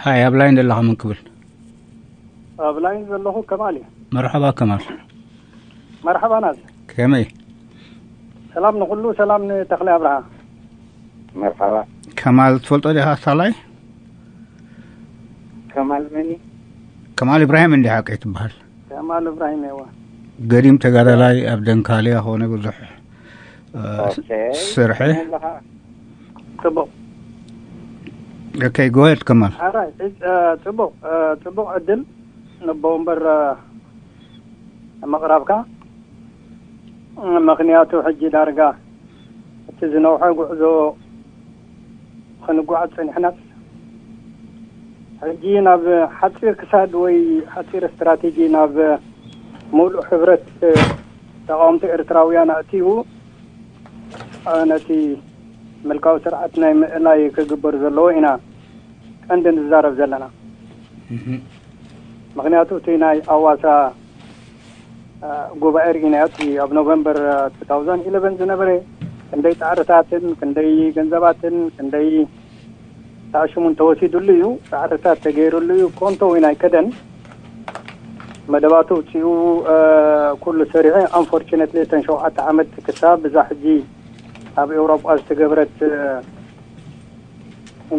ሃይ፣ ኣብ ላይን ዘለኻ መን ክብል? ኣብ ላይን ዘለኹ ከማል እዩ። መርሓባ ከማል። መርሓባ ናዝ። ከመይ? ሰላም ንኹሉ፣ ሰላም ንተኽለ ኣብርሃ። መርሓባ። ከማል ትፈልጦ ዲኻ? ሳላይ ከማል መኒ? ከማል ኢብራሂም እንዲ ሓቂ ትበሃል። ከማል ኢብራሂም እዋ። ገዲም ተጋዳላይ ኣብ ደንካልያ ኾነ ብዙሕ እ፣ ኦኬ። ስርሒ። ኣለኻ? ጽቡቕ። ኦኬ፣ ጎሄድ ከማል። ኣራይ ጽቡቕ፣ እ፣ ጽቡቕ ዕድል ንቦ እምበር፣ እ፣ ምቕራብካ። ምኽንያቱ ሕጂ ዳርጋ እቲ ዝነውሐ ጉዕዞ ክንጓዓዝ ጸኒሕናስ፣ ሕጂ ናብ ሓጺር ክሳድ ወይ ሓጺር ስትራቴጂ ናብ ሙሉእ ሕብረት ተቃወምቲ ኤርትራውያን ኣእትዩ፣ እ፣ ነቲ ምልካዊ ስርዓት ናይ ምእላይ ክግበር ዘለዎ ኢና ቀንዲ ንዛረብ ዘለና። ምኽንያቱ እቲ ናይ ኣዋሳ፣ እ፣ ጉባኤ ርኢናዮ፣ እቲ ኣብ ኖቨምበር፣ እ፣ two thousand eleven ዝነበረ፣ ክንደይ ጻዕርታትን ክንደይ ገንዘባትን ክንደይ ኣሽሙን ተወሲዱሉ እዩ፣ ጻዕርታት ተገይሩሉ እዩ። ኮንቶ እውን ኣይከደን፣ መደባቱ ውፅኡ፣ እ፣ ኩሉ ሰሪዑ። ኣንፎርቹነትሊ እተን ሸውዓተ ዓመት ክሳብ እዛ ሕጂ ኣብ ኤውሮጳ ዝተገብረት፣ እ፣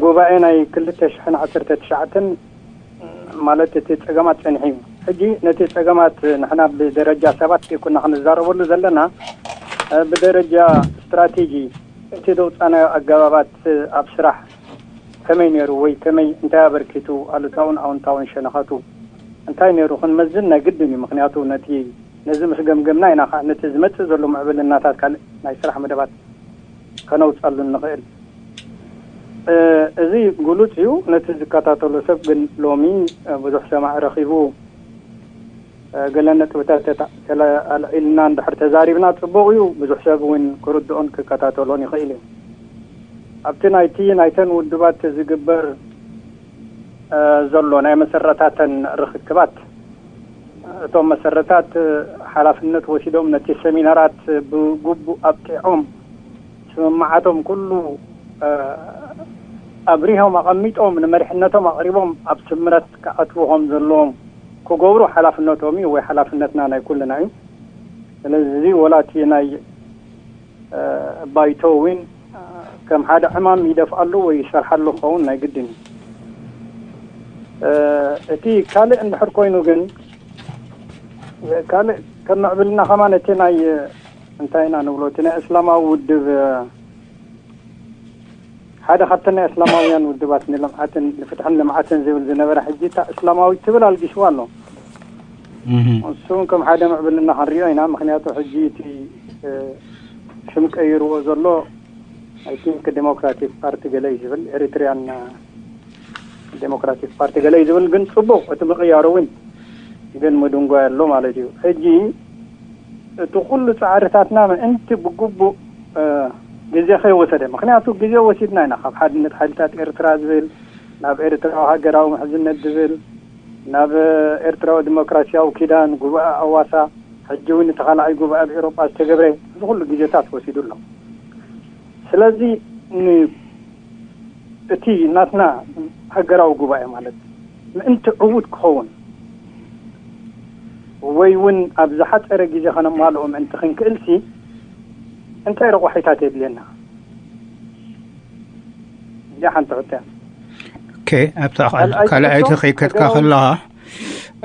ጉባኤ ናይ ክልተ ሽሕን ዓሰርተ ትሽዓተን ማለት እቲ ጸገማት ጸኒሑ እዩ። ሕጂ ነቲ ጸገማት ንሕና ብደረጃ ሰባት ዘይኮና ክንዛረበሉ ዘለና፣ እ፣ ብደረጃ ስትራቴጂ እቲ ዘውጻናዮ ኣገባባት ኣብ ስራሕ ከመይ ነይሩ ወይ ከመይ እንታይ ኣበርኪቱ፣ ኣሉታውን ኣውንታውን ሸነኻቱ እንታይ ነይሩ ክንመዝን ናይ ግድን እዩ። ምኽንያቱ ነቲ፣ ነዚ ምስ ገምገምና ኢና ከዓ ነቲ ዝመጽእ ዘሎ ምዕብልናታት ካልእ ናይ ስራሕ መደባት ከነውጻሉ እንኽእል። እ፣ እዚ ግሉጽ እዩ። ነቲ ዝከታተሎ ሰብ ግን ሎሚ፣ እ፣ ብዙሕ ሰማዒ ረኺቡ፣ እ፣ ገለ ነጥብታት ተታ-፣ ተለ-፣ ኣልዒልና እንድሕር ተዛሪብና ጽቡቕ እዩ። ብዙሕ ሰብ እውን ክርድኦን ክከታተሎን ይኽእል እዩ። ኣብቲ ናይቲ ናይተን ውድባት ዝግበር፣ እ፣ ዘሎ ናይ መሰረታተን ርኽክባት፣ እቶም መሰረታት ሓላፍነት ወሲዶም ነቲ ሰሚናራት ብግቡእ ኣብቂዖም፣ ስምምዓቶም ኩሉ፣ እ፣ ኣብሪሆም ኣቐሚጦም፣ ንመሪሕነቶም ኣቕሪቦም ኣብ ስምረት ክኣትዉ ከም ዘለዎም ክገብሩ ሓላፍነቶም እዩ፣ ወይ ሓላፍነትና ናይ ኩልና እዩ። ስለዚ እዚ ወላ እቲ ናይ፣ እ፣ ባይቶ እውን፣ እ፣ ከም ሓደ ዕማም ይደፍኣሉ ወይ ይሰርሓሉ ክኸውን ናይ ግድን እዩ። እ፣ እቲ ካልእ እንድሕር ኮይኑ ግን፣ ካልእ ከም ምዕብልና ከማን እቲ ናይ፣ እንታይ ኢና ንብሎ፣ እቲ ናይ እስላማዊ ውድብ፣ እ፣ ሓደ ካብተን ናይ እስላማውያን ውድባት ንልምዓትን፣ ንፍትሕን ልምዓትን ዝብል ዝነበረ፣ ሕጂ እታ እስላማዊት ትብል ኣልጊስዋ ኣሎ። እሱ እውን ከም ሓደ ምዕብልና ክንሪኦ ኢና። ምኽንያቱ ሕጂ እቲ፣ እ፣ ሽም ቀይርዎ ዘሎ፣ ኣይ ቲንክ፣ ዴሞክራቲክ ፓርቲ ገለ እዩ ዝብል፣ ኤሪትሪያን ዴሞክራቲክ ፓርቲ ገለ እዩ ዝብል። ግን ጽቡቕ እቲ ምቕያሩ እውን፣ ግን ምድንጓይ ኣሎ ማለት እዩ። ሕጂ እቲ ኩሉ ጻዕርታትና ምእንቲ ብግቡእ፣ እ፣ ግዜ ከይወሰደ፣ ምኽንያቱ ግዜ ወሲድና ኢና፣ ካብ ሓድነት ሓይልታት ኤርትራ ዝብል፣ ናብ ኤርትራዊ ሃገራዊ ምሕዝነት ዝብል፣ ናብ ኤርትራዊ ዲሞክራሲያዊ ኪዳን፣ ጉባኤ ኣዋሳ፣ ሕጂ እውን እቲ ካልኣይ ጉባኤ ኣብ ኤውሮጳ ዝተገብረ፣ እዚ ኩሉ ግዜታት ወሲዱ ኣሎ። ስለዚ ን-፣ እቲ ናትና ሃገራዊ ጉባኤ ማለት ምእንቲ ዕዉት ክኸውን ወይ እውን ኣብ ዝሓጸረ ግዜ ከነማልኦ ምእንቲ ክንክእልሲ እንታይ ረቋሒታት የድልየና? እዚኣ ሓንቲ ሕቶ እያ። ኦኬ፣ ኣብታ ካልኣይቲ ካልኣይቲ ሕቶ ከይከድካ ሃገራዊ ከለኻ፣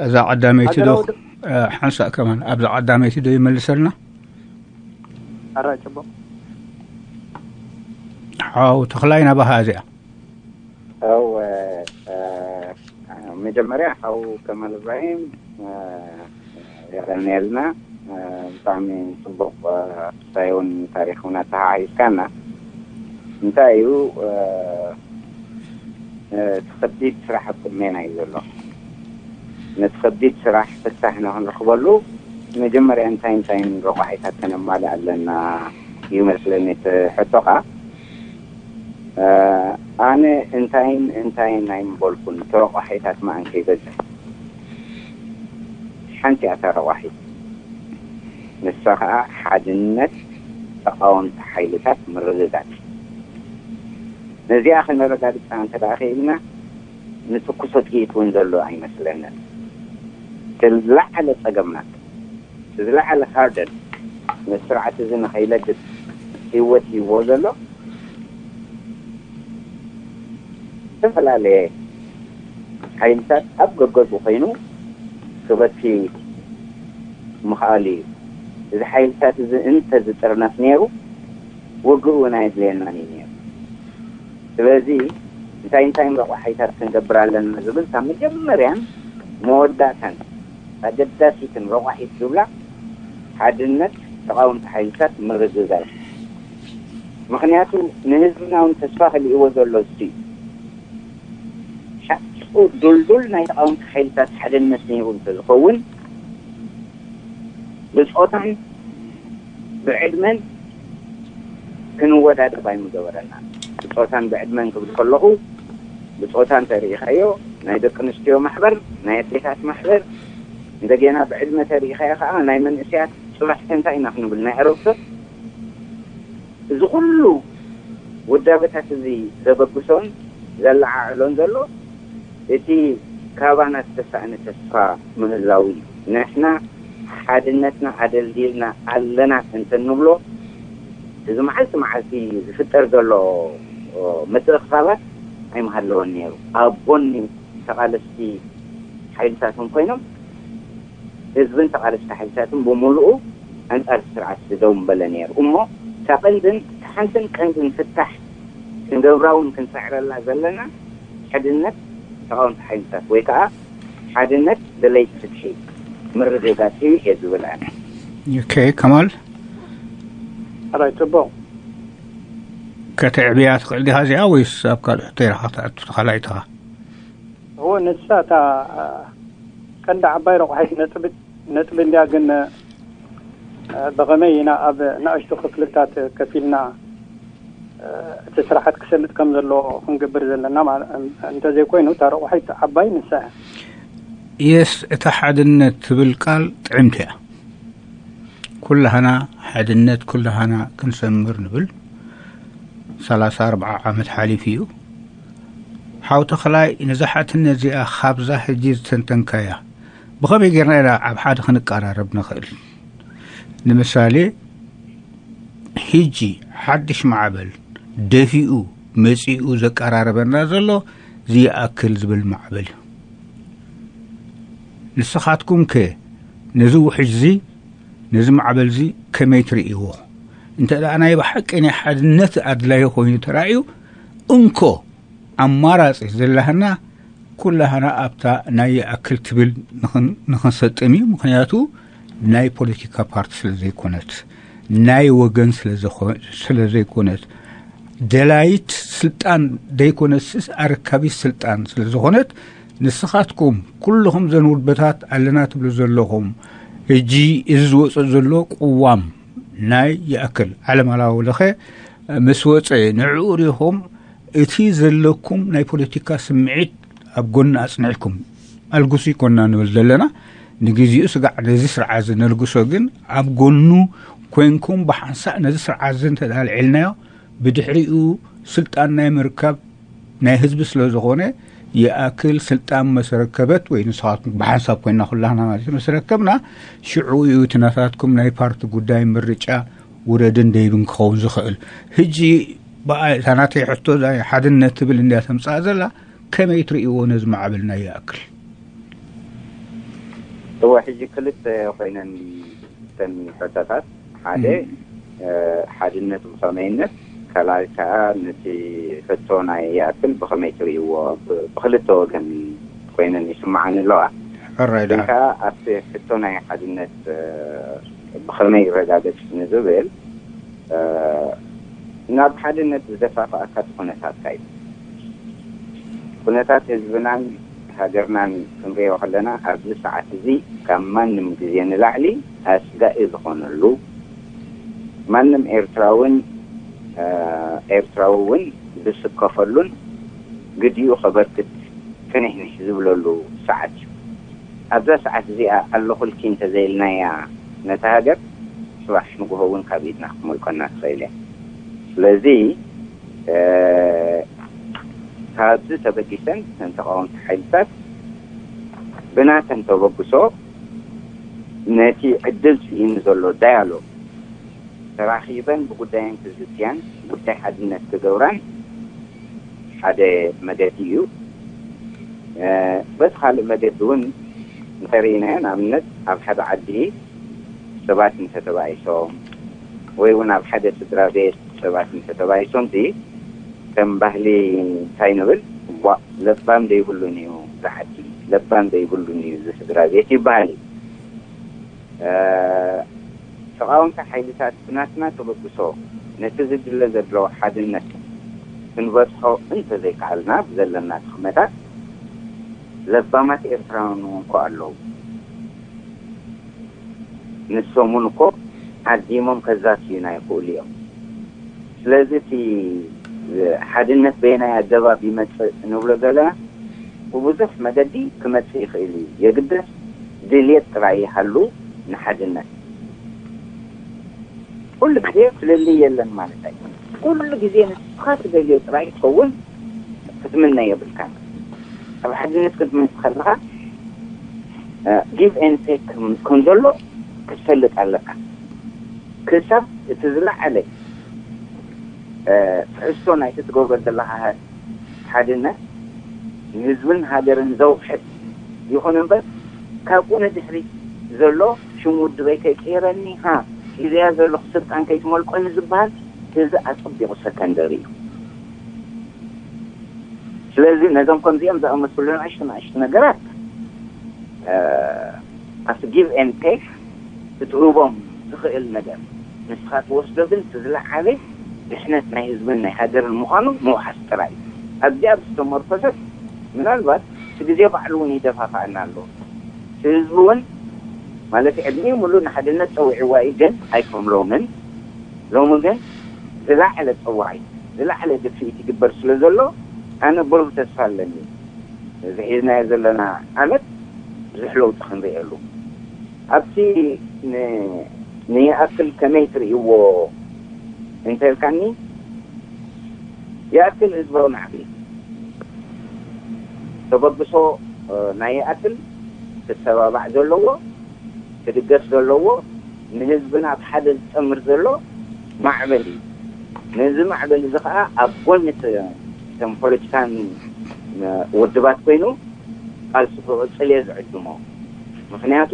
እዛ ቀዳመይቲ ዶ፣ ሃገራዊ ድ- እ፣ ሓንሳእ ከማን ኣብዛ ቀዳመይቲ ዶ ይመልሰልና? ኣራይ፣ ጽቡቕ። ሓው ተኽላይ ናባኻ እዚኣ። ኣው፣ እ፣ እ፣ መጀመርያ ሓው ከማል እብራሂም፣ እ፣ የቐንየልና። እ፣ ብጣዕሚ ጽቡቕ፣ እ፣ ክስታይ እውን ታሪኽ እውን ኣተሓሒዝካና። እንታይ እዩ፣ እ፣ እ፣ እቲ ከቢድ ስራሕ ኣብ ቅድሜና እዩ ዘሎ። ነቲ ከቢድ ስራሕ ፍታሕ ንክንረኽበሉ መጀመርያ እንታይ እንታይን ረቋሒታት ከነማልእ ኣለና እዩ መስለኒ እቲ ሕቶኻ። እ፣ ኣነ እንታይን እንታይን ኣይምበልኩን፣ እቲ ረቋሒታት መኣን ከይበዝሕ። ሓንቲ እያ እታ ረቋሒት፣ ንሳ ኸዓ ሓድነት ተቓወምቲ ሓይልታት ምርግጋጽ። ነዚኣ ከነረጋግጻ እንተ ደኣ ኽኢልና፣ ንትኩሶ ጥይት እውን ዘሎ ኣይመስለንን። እቲ ዝለዓለ ጸገምና፣ እቲ ዝለዓለ ሃርደን ነቲ ስርዓት እዚ ንኸይለግስ ህይወት ሂብዎ ዘሎ ዝተፈላለየ ሓይልታት ኣብ ገገዝኡ ኮይኑ ክበኪ ምኽኣሉ እዩ። እዚ ሓይልታት እዚ እንተዝጥርነፍ ነይሩ ውግእ እውን ኣየድልየናን እዩ ነይሩ። ስለዚ እንታይ እንታይ ረቋሒታት ክንገብር ኣለና ዝብል ካብ መጀመርያን መወዳእታን ኣገዳሲትን ረቋሒት ዝብላ ሓድነት ተቃወምቲ ሓይልታት ምርግጋጽ። ምክንያቱ ንህዝብና እውን ተስፋ ከሊእዎ ዘሎ እሱ እዩ። ሓቂ ድልዱል ናይ ተቃወምቲ ሓይልታት ሓድነት ነይሩ እንተዝኸውን ብጾታን ብዕድመን ክንወዳደር ኣይምገበረና። ብጾታን ብዕድመን ክብል ከለኹ ብጾታ እንተሪኢኻዮ ናይ ደቂ ኣንስትዮ ማሕበር፣ ናይ ኣዴታት ማሕበር፣ እንደገና ብዕድመ ተሪኢኻዮ ከዓ ናይ መንእሰያት ጽባሕ እንታይ ኢና ክንብል ናይ ኣረብቶት እዚ ኩሉ ውዳበታት እዚ ዘበግሶን ዘለዓዕሎን ዘሎ እቲ ካባና ዝተሳእነ ተስፋ ምህላው እዩ። ንሕና ሓድነትና ኣደልዲልና ኣለና እንተንብሎ እዚ መዓልቲ መዓልቲ ዝፍጠር ዘሎ ምትእኽኻባት ኣይምሃለወን ነይሩ። ኣብ ጎኒ ተቓለስቲ ሓይልታቶም ኮይኖም ህዝብን ተቓለስቲ ሓይልታትን ብምሉኡ ኣንጻር ስርዓት ደው ምበለ ነይሩ እሞ እታ ቀንድን እታ ሓንትን ቀንድን ፍታሕ ክንገብራውን ክንሰዕረላ ዘለና ሓድነት ተቓወምቲ ሓይልታት ወይ ከዓ ሓድነት ደለይቲ ፍትሒ ምርግጋጽ እዩ እየ ዝብል ኣነ። ኦኬ ከማል ኣራይ ጽቡቕ ከተዕብያ ትኽእል ዲኻ እዚኣ ወይስ ኣብ ካልእ ሕቶ ኢኻ ክትኣቱ ተኻላይትኻ? እዎ ንሳ እታ ቀንዲ ዓባይ ረቑሒት ነጥቢ ነጥቢ እንድያ ግን ብኸመይ ኢና ኣብ ንኣሽቱ ክፍልታት ከፊልና እቲ ስራሓት ክሰልጥ ከም ዘለዎ ክንገብር ዘለና እንተዘይኮይኑ እታ ረቑሒት ዓባይ ንሳ እያ። የስ እታ ሓድነት ትብል ቃል ጥዕምቲ እያ። ኩላህና ሓድነት ኩላህና ክንሰምር ንብል። ሰላሳ ኣርብዓ ዓመት ሓሊፉ እዩ። ሓው ተኽላይ ነዛ ሓድነት እዚኣ ካብዛ ሕጂ ዝተንተንካያ ብኸመይ ጌርና ኢና ኣብ ሓደ ክንቀራረብ ንኽእል? ንምሳሌ ሕጂ ሓድሽ ማዕበል ደፊኡ መጺኡ ዘቀራረበና ዘሎ ዝይኣክል ዝብል ማዕበል እዩ። ንስኻትኩም ከ ነዚ ውሕጅ እዚ ነዚ ማዕበል እዚ ከመይ ትርእይዎ? እንተ ደኣ ናይ ብሓቂ ናይ ሓድነት ኣድላዪ ኮይኑ ተራእዩ እንኮ ኣማራጺ ዘላህና ኩላህና ኣብታ ናይ ይኣክል ትብል ንኽንሰጥም እዩ። ምክንያቱ ናይ ፖለቲካ ፓርቲ ስለ ዘይኮነት ናይ ወገን ስለ ዘይኮነት ደላይት ስልጣን ደይኮነስስ ኣረካቢት ስልጣን ስለ ዝኾነት ንስኻትኩም ኩልኹም ዘን ውድበታት ኣለና ትብሉ ዘለኹም ሕጂ እዚ ዝወፀ ዘሎ ቅዋም ናይ ይኣክል ዓለም ኣላዊ ለኸ ምስ ወፀ ንዕኡ ሪኹም እቲ ዘለኩም ናይ ፖለቲካ ስምዒት ኣብ ጎኒ ኣፅኒዕኩም ኣልግሱ ይኮና ንብል ዘለና። ንግዜኡ ስጋዕ ነዚ ስርዓት እዚ ነልግሶ ግን ኣብ ጎኑ ኮይንኩም ብሓንሳእ ነዚ ስርዓት እዚ እንተዳልዒልናዮ ብድሕሪኡ ስልጣን ናይ ምርካብ ናይ ህዝቢ ስለ ዝኾነ ይኣክል ስልጣን መሰረከበት ወይ ንስኻትኩም ብሓንሳብ ኮይና ኩላህና ማለት መሰረከብና ሽዑ እዩ እቲ ናታትኩም ናይ ፓርቲ ጉዳይ ምርጫ ውረድን ደይብን ክኸውን ዝኽእል። ህጂ ብኣ እታ ናተይ ሕቶ እዛ ሓድነት ትብል እንድያ ተምፅኣ ዘላ ከመይ ትርእይዎ ነዚ ማዕበልና ይኣክል? እወ ሕጂ ክልተ ኮይነን እተን ሕቶታት ሓደ ሓድነት ብኸመይነት ካልኣይ ከዓ ነቲ ሕቶ ናይ ይኣክል ብኸመይ ትርእይዎ ብክልተ ወገን ኮይነን ይስምዓኒ ኣለዋ። ሕራይ ግን ከዓ ኣብቲ ሕቶ ናይ ሓድነት ብኸመይ ይረጋገጽ ንዝብል ናብ ሓድነት ዝደፋፍኣካ እቲ ኩነታትካ እዩ። ኩነታት ህዝብናን ሃገርናን ክንሪኦ ከለና ኣብዚ ሰዓት እዚ ካብ ማንም ግዜ ንላዕሊ ኣስጋኢ ዝኾነሉ ማንም ኤርትራውን ኤርትራዊ እውን ዝስከፈሉን ግዲኡ ከበርክት ፍንሕንሕ ዝብለሉ ሰዓት እዩ። ኣብዛ ሰዓት እዚኣ ኣለኹልኪ እንተዘይልናያ ነታ ሃገር ጽባሕ ንግሆ እውን ካብ ኢድና ክትመልኮና ትኽእል እያ። ስለዚ ካብዚ ተበጊሰን፣ እተን ተቓወምቲ ሓይልታት ብናተን ተበግሶ፣ ነቲ ዕድል ስኢኑ ዘሎ ዳያሎግ ተራኺበን ብጉዳየን ክዝትያን፣ ጉዳይ ሓድነት ክገብራን ሓደ መገዲ እዩ። በቲ ካልእ መገዲ እውን እንተርኢናዮ፣ ንኣብነት ኣብ ሓደ ዓዲ ሰባት እንተተባኢሶም ወይ እውን ኣብ ሓደ ስድራ ቤት ሰባት እንተተባኢሶም፣ እዚ ከም ባህሊ እንታይ ንብል፣ ቧእ፣ ለባም ዘይብሉን እዩ ዝዓዲ፣ ለባም ዘይብሉን እዩ ዝስድራ ቤት ይበሃል እዩ። ተቃወምቲ ሓይልታት ብናትና ተበግሶ ነቲ ዝድለ ዘሎ ሓድነት ክንበጽሖ እንተዘይከኣልና፣ ብዘለና ድኽመታት ለባማት ኤርትራውያን እውን እኮ ኣለዉ። ንሶም እውን እኮ ዓዲሞም ከዛትዩና ይኽእሉ እዮም። ስለዚ እቲ ሓድነት በየናይ ኣገባብ ይመጽእ እንብሎ ዘለና፣ ብብዙሕ መገዲ ክመጽእ ይኽእል እዩ። የግድስ ድልየት ጥራይ ይሃሉ ንሓድነት። ኩሉ ግዜ ፍልልይ የለን ማለት ኣይኮነን። ኩሉ ግዜ ንስኻ ትደልዮ ጥራይ ክትከውን ክትምነ የብልካን። ኣብ ሓድነት ክትመጽእ ከለኻ ጊቭ ኤንድ ቴክ ከም ዘሎ ክትፈልጥ ኣለካ። ክሳብ እቲ ዝለዓለ ትሕዝቶ ናይቲ ትገብሮ ዘለኻ ሓድነት ንህዝብን ሃገርን ዘውሕድ ይኹን እምበር፣ ካብኡ ንድሕሪት ዘሎ ሽም ውድበይ ከይቀየረኒ፣ ሃ፣ ሒዘያ ዘለኹ ስልጣን ከይትመልቆኒ ዝበሃል፣ እዚ ኣጸቢቑ ሰከንደሪ እዩ። ስለዚ ነዞም ከምዚኦም ዝኣመሰሉ ንኣሽቱ ንኣሽቱ ነገራት ኣብቲ ጊቭ ኤንድ ቴክ ክትህቦም ትኽእል ነገር፣ ንስኻ ትወስዶ ግን እቲ ዝለዓለ ድሕነት ናይ ህዝብን ናይ ሃገርን ምዃኑ ምውሓስ ጥራይ እዩ። ኣብዚኣ ብዝተመርኮሰት ምናልባት እቲ ግዜ ባዕሉ እውን ይደፋፍኣና ኣሎ። እቲ ህዝቢ እውን ማለት ዕድሚኡ ሙሉእ ንሓድነት ጸዊዕዋ እዩ፣ ግን ኣይከም ሎምን። ሎሚ ግን ዝለዓለ ጸዋዒት፣ ዝለዓለ ድፍኢት ይግበር ስለ ዘሎ ኣነ ብሩህ ተስፋ ኣለኒ። እዚ ሒዝናዮ ዘለና ዓመት ብዙሕ ለውጢ ክንርእየሉ። ኣብቲ ን-፣ ንይኣክል ከመይ ትርእይዎ እንተልካኒ፣ ይኣክል ህዝባዊ ናዕቢ ተበግሶ፣ እ፣ ናይ ይኣክል ክተባባዕ ዘለዎ፣ ክድገፍ ዘለዎ፣ ንህዝብና ኣብ ሓደ ዝጸምር ዘሎ ማዕበል እዩ። ነዚ ማዕበል እዚ ኸኣ ኣብ ጎኒ ተ-፣ እቶም ፖለቲካን፣ እ፣ ውድባት ኮይኑ ቃልሱ ክቕጽል እየ ዝዕድሞ። ምኽንያቱ፣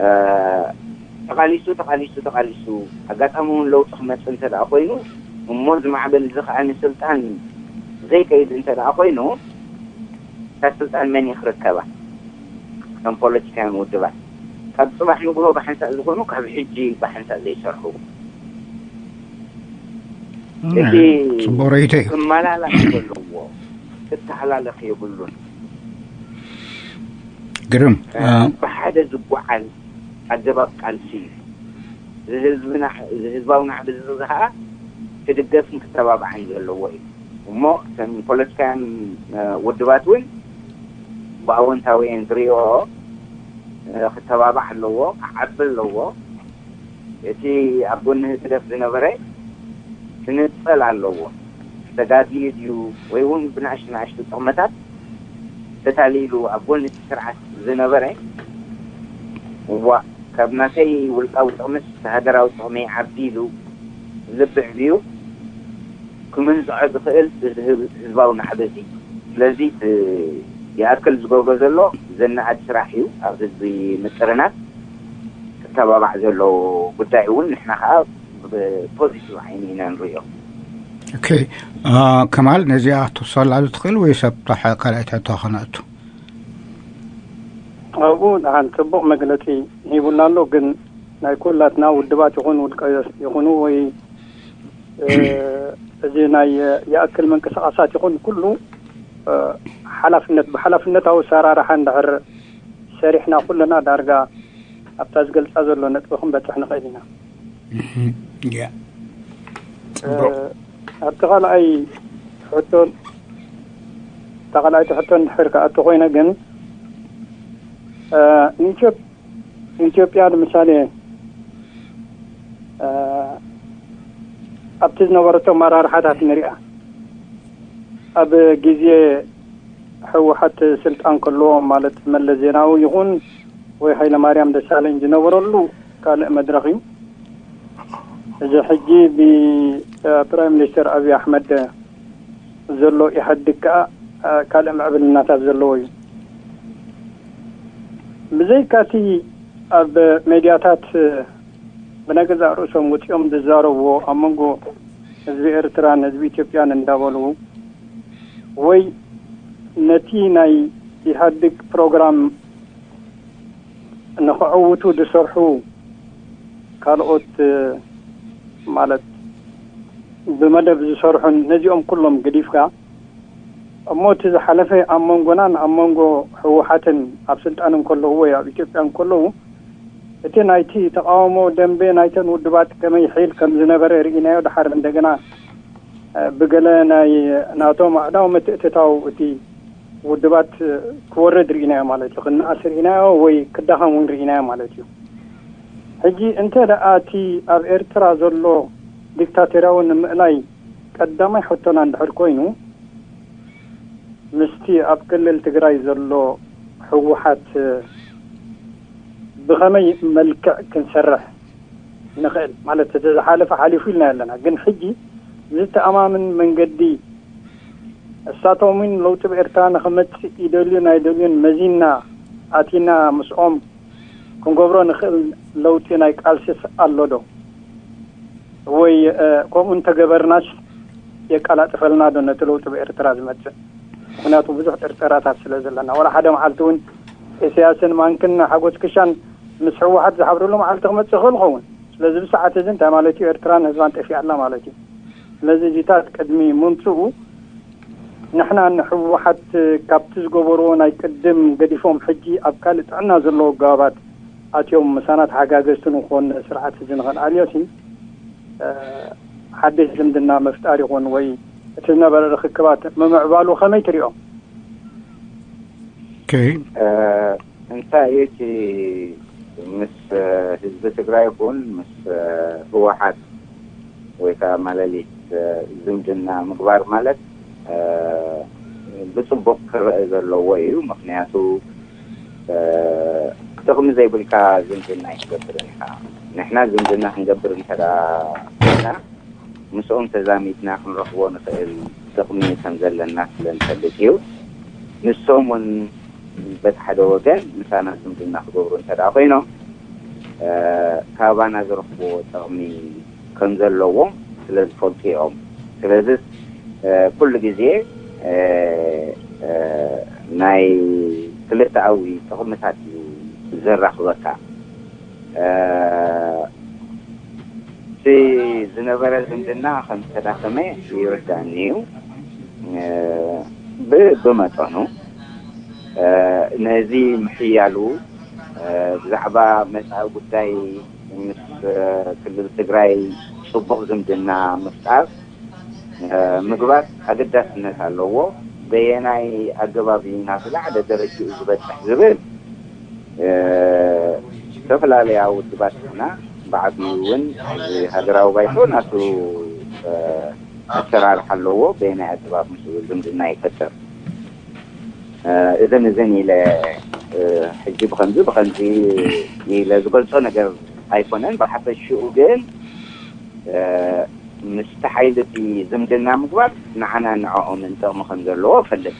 እ፣ ተቓሊሱ፣ ተቓሊሱ፣ ተቓሊሱ፣ ኣጋጣሚ እውን ለውጢ ክመጽእ እንተ ደኣ ኮይኑ፣ እሞ እዚ ማዕበል እዚ ኸኣ ንስልጣን ዘይከይድ እንተ ደኣ ኮይኑ፣ እታ ስልጣን መን እዩ ክርከባ? ከም ፖለቲካውያን ውድባት፣ ካብ ጽባሕ ንግሆ ብሓንሳእ ዝኾኑ፣ ካብ ሕጂ ብሓንሳእ ዘይሰርሑ። እቲ ጽቡቕ ርእይቶ እዩ። ክመላለኽ ዘለዎ፣ ክተሓላለኽ የብሉን። ግርም። እ፣ ብሓደ ዝጓዓዝ ኣገባብ ቃልሲ እዩ። እዚ ህዝብና፣ እዚ ህዝባዊ ናዕቢ እዚ ኸኣ ክድገፍን ክተባባዕን ዘለዎ እዩ። እሞ እተን ፖለቲካውያን፣ እ፣ ውድባት እውን ብኣወንታዊ እየን ዝሪኦ። እ፣ ክተባባዕ ኣለዎ፣ ክዓቢ ኣለዎ። እቲ ኣብ ጎኒ ህግደፍ ዝነበረ ክንጸል ኣለዎ። ተጋግዩ ድዩ ወይ እውን ብንኣሽቱ ንኣሽቱ ጥቕምታት ተታሊሉ ኣብ ጎኒ እቲ ስርዓት ዝነበረ፣ እዋ፣ ካብ ናተይ ውልቃዊ ጥቕምስ ሃገራዊ ጥቕሚ ይዓቢ ኢሉ ልቢ ዕብዩ ክምንዝዖ ዝኽእል እዚ ህብ-፣ ህዝባዊ ናዕቢ እዚ። ስለዚ እቲ ይኣክል ዝገብሮ ዘሎ ዘነኣድ ስራሕ እዩ። ኣብ ህዝቢ ምጥርናፍ ክተባባዕ ዘሎ ጉዳይ እውን ንሕና ከዓ ብፖዚቲቭ ዓይኒ ኢና ንሪኦ። ኦኬ፣ አ፣ ከማል ነዚኣ ክትወስኸላ ዶ ትኽእል ወይስ ኣብታ ሐ-፣ ካልኣይቲ ሕቶ ከነእቱ? ኣብኡ ደሓን ጽቡቕ መግለጺ ሂቡና ኣሎ፣ ግን ናይ ኩላትና ውድባት ይኹን ውልቀ ይኹኑ ወይ፣ እ፣ እዚ ናይ ይኣክል ምንቅስቓሳት ይኹን ኩሉ፣ እ፣ ሓላፍነት፣ ብሓላፍነታዊ ኣሰራርሓ እንድሕር ሰሪሕና ኩልና ዳርጋ ኣብታ ዝገልጻ ዘሎ ነጥቢ ክንበጽሕ ንኽእል ኢና። እህ፣ ያ። ጽቡቕ። እ፣ ኣብቲ ካልኣይ ሕቶ፣ እታ ካልኣይቲ ሕቶ እንድሕር ክኣቱ ኮይነ ግን፣ እ፣ ንኢትዮ-፣ ንኢትዮጵያ ንምሳሌ፣ እ፣ ኣብቲ ዝነበረቶ ኣመራርሓታት ንሪኣ። ኣብ ግዜ ህወሓት ስልጣን ከለዎም፣ ማለት መለስ ዜናዊ ይኹን ወይ ሃይለማርያም ደሳለኝ ዝነበረሉ ካልእ መድረኽ እዩ። እዚ ሕጂ ብፕራይም ሚኒስተር ኣብይ ኣሕመድ ዘሎ ኢህኣዴግ ከኣ ካልእ ምዕብልናታት ዘለዎ እዩ። ብዘይካቲ ኣብ ሜድያታት ብናይ ገዛእ ርእሶም ወጺኦም ዝዛረብዎ ኣብ መንጎ ህዝቢ ኤርትራን ህዝቢ ኢትዮጵያን እንዳበሉ ወይ ነቲ ናይ ኢህኣዴግ ፕሮግራም ንኸዕውቱ ዝሰርሑ ካልኦት ማለት ብመደብ ዝሰርሑን ነዚኦም ኩሎም ገዲፍካ እሞ እቲ ዝሓለፈ ኣብ መንጎናን ኣብ መንጎ ህወሓትን ኣብ ስልጣን እንከለዉ ወይ ኣብ ኢትዮጵያ እንከለዉ እቲ ናይቲ ተቃውሞ ደንበ ናይተን ውድባት ከመይ ይሕይል ከም ዝነበረ ርኢናዮ። ድሓር እንደገና ብገለ ናይ ናቶም ኣእዳው ምትእትታው እቲ ውድባት ክወርድ ርኢናዮ ማለት እዩ። ክነኣስ ርኢናዮ ወይ ክዳኸም እውን ርኢናዮ ማለት እዩ። ሕጂ እንተ ደኣ እቲ ኣብ ኤርትራ ዘሎ ዲክታቶርያዊ ንምእላይ ቀዳማይ ሕቶና እንድሕር ኮይኑ ምስቲ ኣብ ክልል ትግራይ ዘሎ ህወሓት ብኸመይ መልክዕ ክንሰርሕ ንኽእል ማለት እቲ ዝሓለፈ ሓሊፉ ኢልና ኣለና። ግን ሕጂ ዝተኣማምን መንገዲ እሳቶም እውን ለውጢ ብኤርትራ ንኽመጽእ ይደልዩን ኣይደልዩን መዚና ኣቲና ምስኦም ክንገብሮ ንኽእል ለውጢ ናይ ቃልስስ ኣሎ ዶ? ወይ ከምኡ እንተገበርናስ የቀላጥፈልና ዶ ነቲ ለውጢ ብኤርትራ ዝመጽእ? ምክንያቱ ብዙሕ ጥርጠራታት ስለ ዘለና፣ ወላ ሓደ መዓልቲ እውን ኢሳያስን ማንክን ሓጎስ ክሻን ምስ ህወሓት ዝሓብርሉ መዓልቲ ክመጽእ ይኽእል ይኸውን። ስለዚ ብሰዓት እዚ እንታይ ማለት እዩ? ኤርትራን ህዝባን ጠፊኣላ ማለት እዩ። ስለዚ እዚታት ቅድሚ ምምፅኡ ንሕና ንህወሓት ካብቲ ዝገበርዎ ናይ ቅድም ገዲፎም ሕጂ ኣብ ካልእ ጥዕና ዘለዎ ኣገባባት ኣትዮም ምሳና ተሓጋገዝቲ ንኾን ስርዓት እዚ ንኽንኣልዮሲ ሓድሽ ዝምድና ምፍጣር ይኹን ወይ እቲ ዝነበረ ርክክባት ምምዕባሉ ከመይ ትሪኦ? እንታይ እቲ ምስ ህዝቢ ትግራይ ይኹን ምስ ህወሓት ወይ ከዓ ማለሊት ዝምድና ምግባር ማለት ብፅቡቅ ክረአ ዘለዎ እዩ። ምክንያቱ ጥቕሚ ዘይብልካ ዝምድና ኣይትገብርን ኢኻ። ንሕና ዝምድና ክንገብር እንተ ኮይና ምስኦም ተዛሚድና ክንረኽቦ ንኽእል ጥቕሚ ከም ዘለና ስለ ንፈልጥ እዩ። ንሶም እውን በቲ ሓደ ወገን ምሳና ዝምድና ክገብሩ እንተ ኮይኖም ካባና ዝረኽብዎ ጥቕሚ ከም ዘለዎም ስለ ዝፈልጡ እዮም። ስለዚ ኩሉ ግዜ ናይ ክልተኣዊ ጥቕምታት እዩ ዘራኽበካ። እቲ ዝነበረ ዝምድና ከም ዝተዳኸመ ይርዳእኒ እዩ ብመጠኑ። ነዚ ምሕያሉ ብዛዕባ መፃኢ ጉዳይ ምስ ክልል ትግራይ ፅቡቕ ዝምድና ምፍጣር ምግባር ኣገዳስነት ኣለዎ። በየናይ ኣገባብ እዩ ናብ ዝለዓለ ደረጅኡ ዝበፅሕ ዝብል ዝተፈላለያ ውድባት ንሕና ብዓቢኡ እውን እዚ ሃገራዊ ባይቶ ናቱ ኣሰራርሓ ኣለዎ። በየናይ ኣገባብ ምስኡ ዝምድና ይፈጥር እዘን እዘን ኢለ ሕጂ ብኸምዚ ብኸምዚ ኢለ ዝገልፆ ነገር ኣይኮነን። ብሓፈሽኡ ግን ምስቲ ሓይሊ እቲ ዝምድና ምግባር ንዓና ንዕኦምን ጥቕሚ ከም ዘለዎ እፈልጥ።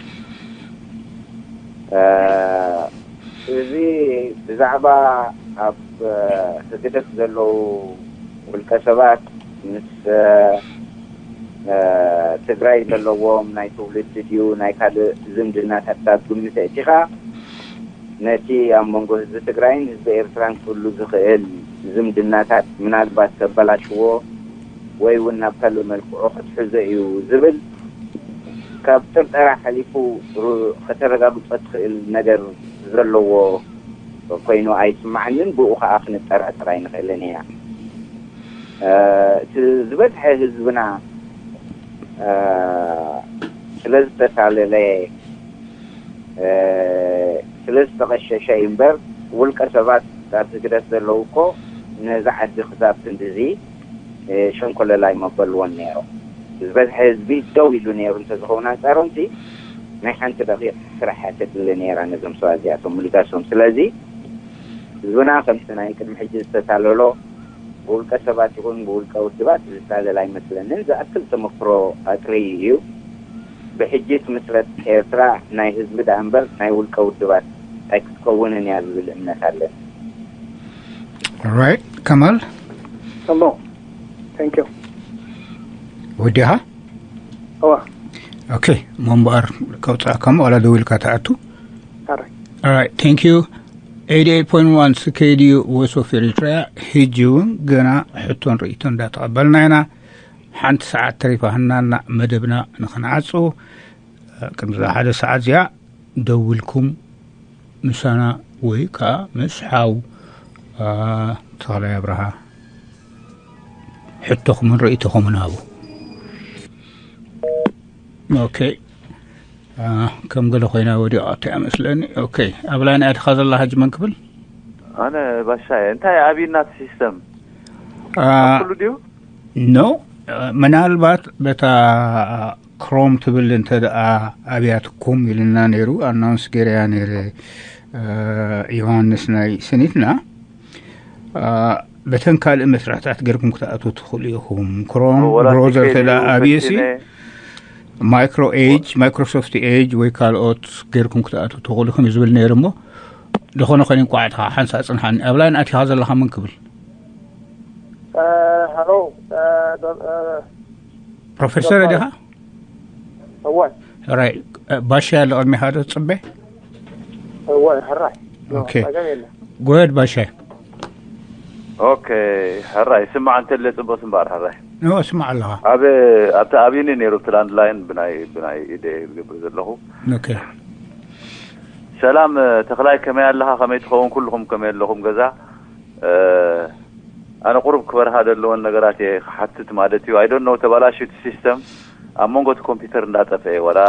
እዚ ብዛዕባ ኣብ ህግደፍ ዘለዉ ውልቀ ሰባት ምስ ትግራይ ዘለዎም ናይ ትውልዲ ድዩ ናይ ካልእ ዝምድናታት ካብ ግምት ኣእቲኻ ነቲ ኣብ መንጎ ህዝቢ ትግራይን ህዝቢ ኤርትራን ክህሉ ዝኽእል ዝምድናታት ምናልባት ከበላሽዎ ወይ እውን ናብ ካልእ መልክዑ ክትሕዞ እዩ ዝብል ካብ ጥርጠራ ሓሊፉ ከተረጋግፆ ትኽእል ነገር ዘለዎ ኮይኑ ኣይስማዓንን። ብኡ ከዓ ክንጠራጠር ኣይንኽእልን ኢና። እቲ ዝበዝሐ ህዝብና ስለ ዝተሳለለ ስለ ዝተቐሸሸ እዩ እምበር ውልቀ ሰባት ኣብ ህግደፍ ዘለዉ እኮ ነዚ ዓዲ ክሳብ ክንድዚ ሸንኮለል ኣይመበልዎን ነይሮም። ዝበዝሐ ህዝቢ ደው ኢሉ ነይሩ እንተዝኸውን ኣንጻሮም ሲ ናይ ሓንቲ ደቂቕ ስራሕ ተድሊ ነይራ ነዞም ሰባት እዚኣቶም ምልጋሶም። ስለዚ ህዝብና ከምቲ ናይ ቅድሚ ሕጂ ዝተታለሎ ብውልቀ ሰባት ይኹን ብውልቀ ውድባት ዝታለል ኣይመስለንን። ዝኣክል ተመክሮ ኣጥርዩ እዩ። ብሕጂ ትምስረት ኤርትራ ናይ ህዝቢ ደኣ እምበር ናይ ውልቀ ውድባት ኣይክትከውንን እያ ዝብል እምነት ኣለን። Right, ከማል ጽቡቕ። Thank you። ወዲኻ እዋ okay። እሞ እምበኣር ከውፅኣካ እሞ ዋላ ደዊልካ ትኣቱ። ኣረ Alright, thank you. Eighty-eight point one C K D U Voice of Eritrea። ሕጂ እውን ገና ሕቶን ርእይቶን እንዳተቐበልና ኢና። ሓንቲ ሰዓት ተሪፋ ህናና መደብና ንኽንዓጹ ቅድሚ ሓደ ሰዓት እዚኣ ደውልኩም ምሳና ወይ ከዓ ምስ ሓው ተኽላይ ኣብርሃ ሕቶኹምን ርእይቶኹምን ሃቡ። ኦኬ። ከም ገለ ኮይና ወዲቓቶ እያ መስለኒ። ኦኬ፣ ኣብ ላይን ኣድኻ ዘላ ሕጂ መን ክብል? ኣነ ባሻየ። እንታይ ኣብይና እቲ ሲስተም ኩሉ ድዩ? ኖ፣ ምናልባት በታ ክሮም ትብል እንተ ደኣ ኣብያትኩም ኢልና ነይሩ፣ ኣናውንስ ገይረያ ነይረ ዮሃንስ ናይ ስኒትና። በተን ካልእ መስርሕታት ገርኩም ክትኣትዉ ትኽእሉ ኢኹም። ክሮም ብሮዘር ተዳ ኣብየሲ ማይክሮ ኤጅ፣ ማይክሮሶፍት ኤጅ ወይ ካልኦት ገርኩም ክትኣትዉ ትኽእሉ ኢኹም እዩ ዝብል ነይሩ። እሞ ዝኾነ ኮይኑ እንቋዕ ኢኻ ሓንሳእ ጽንሓኒ። ኣብ ላይን ኣቲኻ ዘለኻ መን ክብል? ሃሎ ፕሮፌሰር ዲኻ? እወ ራይ ባሻ ያለ ቅድሚኻ ዶ ትጽበ? እወ ሕራይ ኦኬ። ጎሄድ ባሻ። ኦኬ። ሕራይ ስማዕ እንተለ ጽቡቅ ስምባር ሕራይ ኖ ስማዕ ኣለኻ። ኣብ ኣብቲ ኣብኒ ነይሩ እቲ ላንድ ላይን ብናይ ብናይ ኢደ ዝገብር ዘለኹ። ኦኬ። ሰላም ተኽላይ፣ ከመይ ኣለኻ? ከመይ ትኸውን? ኩልኹም ከመይ ኣለኹም? ገዛ ኣነ ቁሩብ ክበርሃ ዘለወን ነገራት እየ ክሓትት ማለት እዩ። I don't know፣ ተባላሽዩ እቲ ሲስተም ኣብ መንጎ እቲ ኮምፒውተር እንዳጠፍአ፣ ዋላ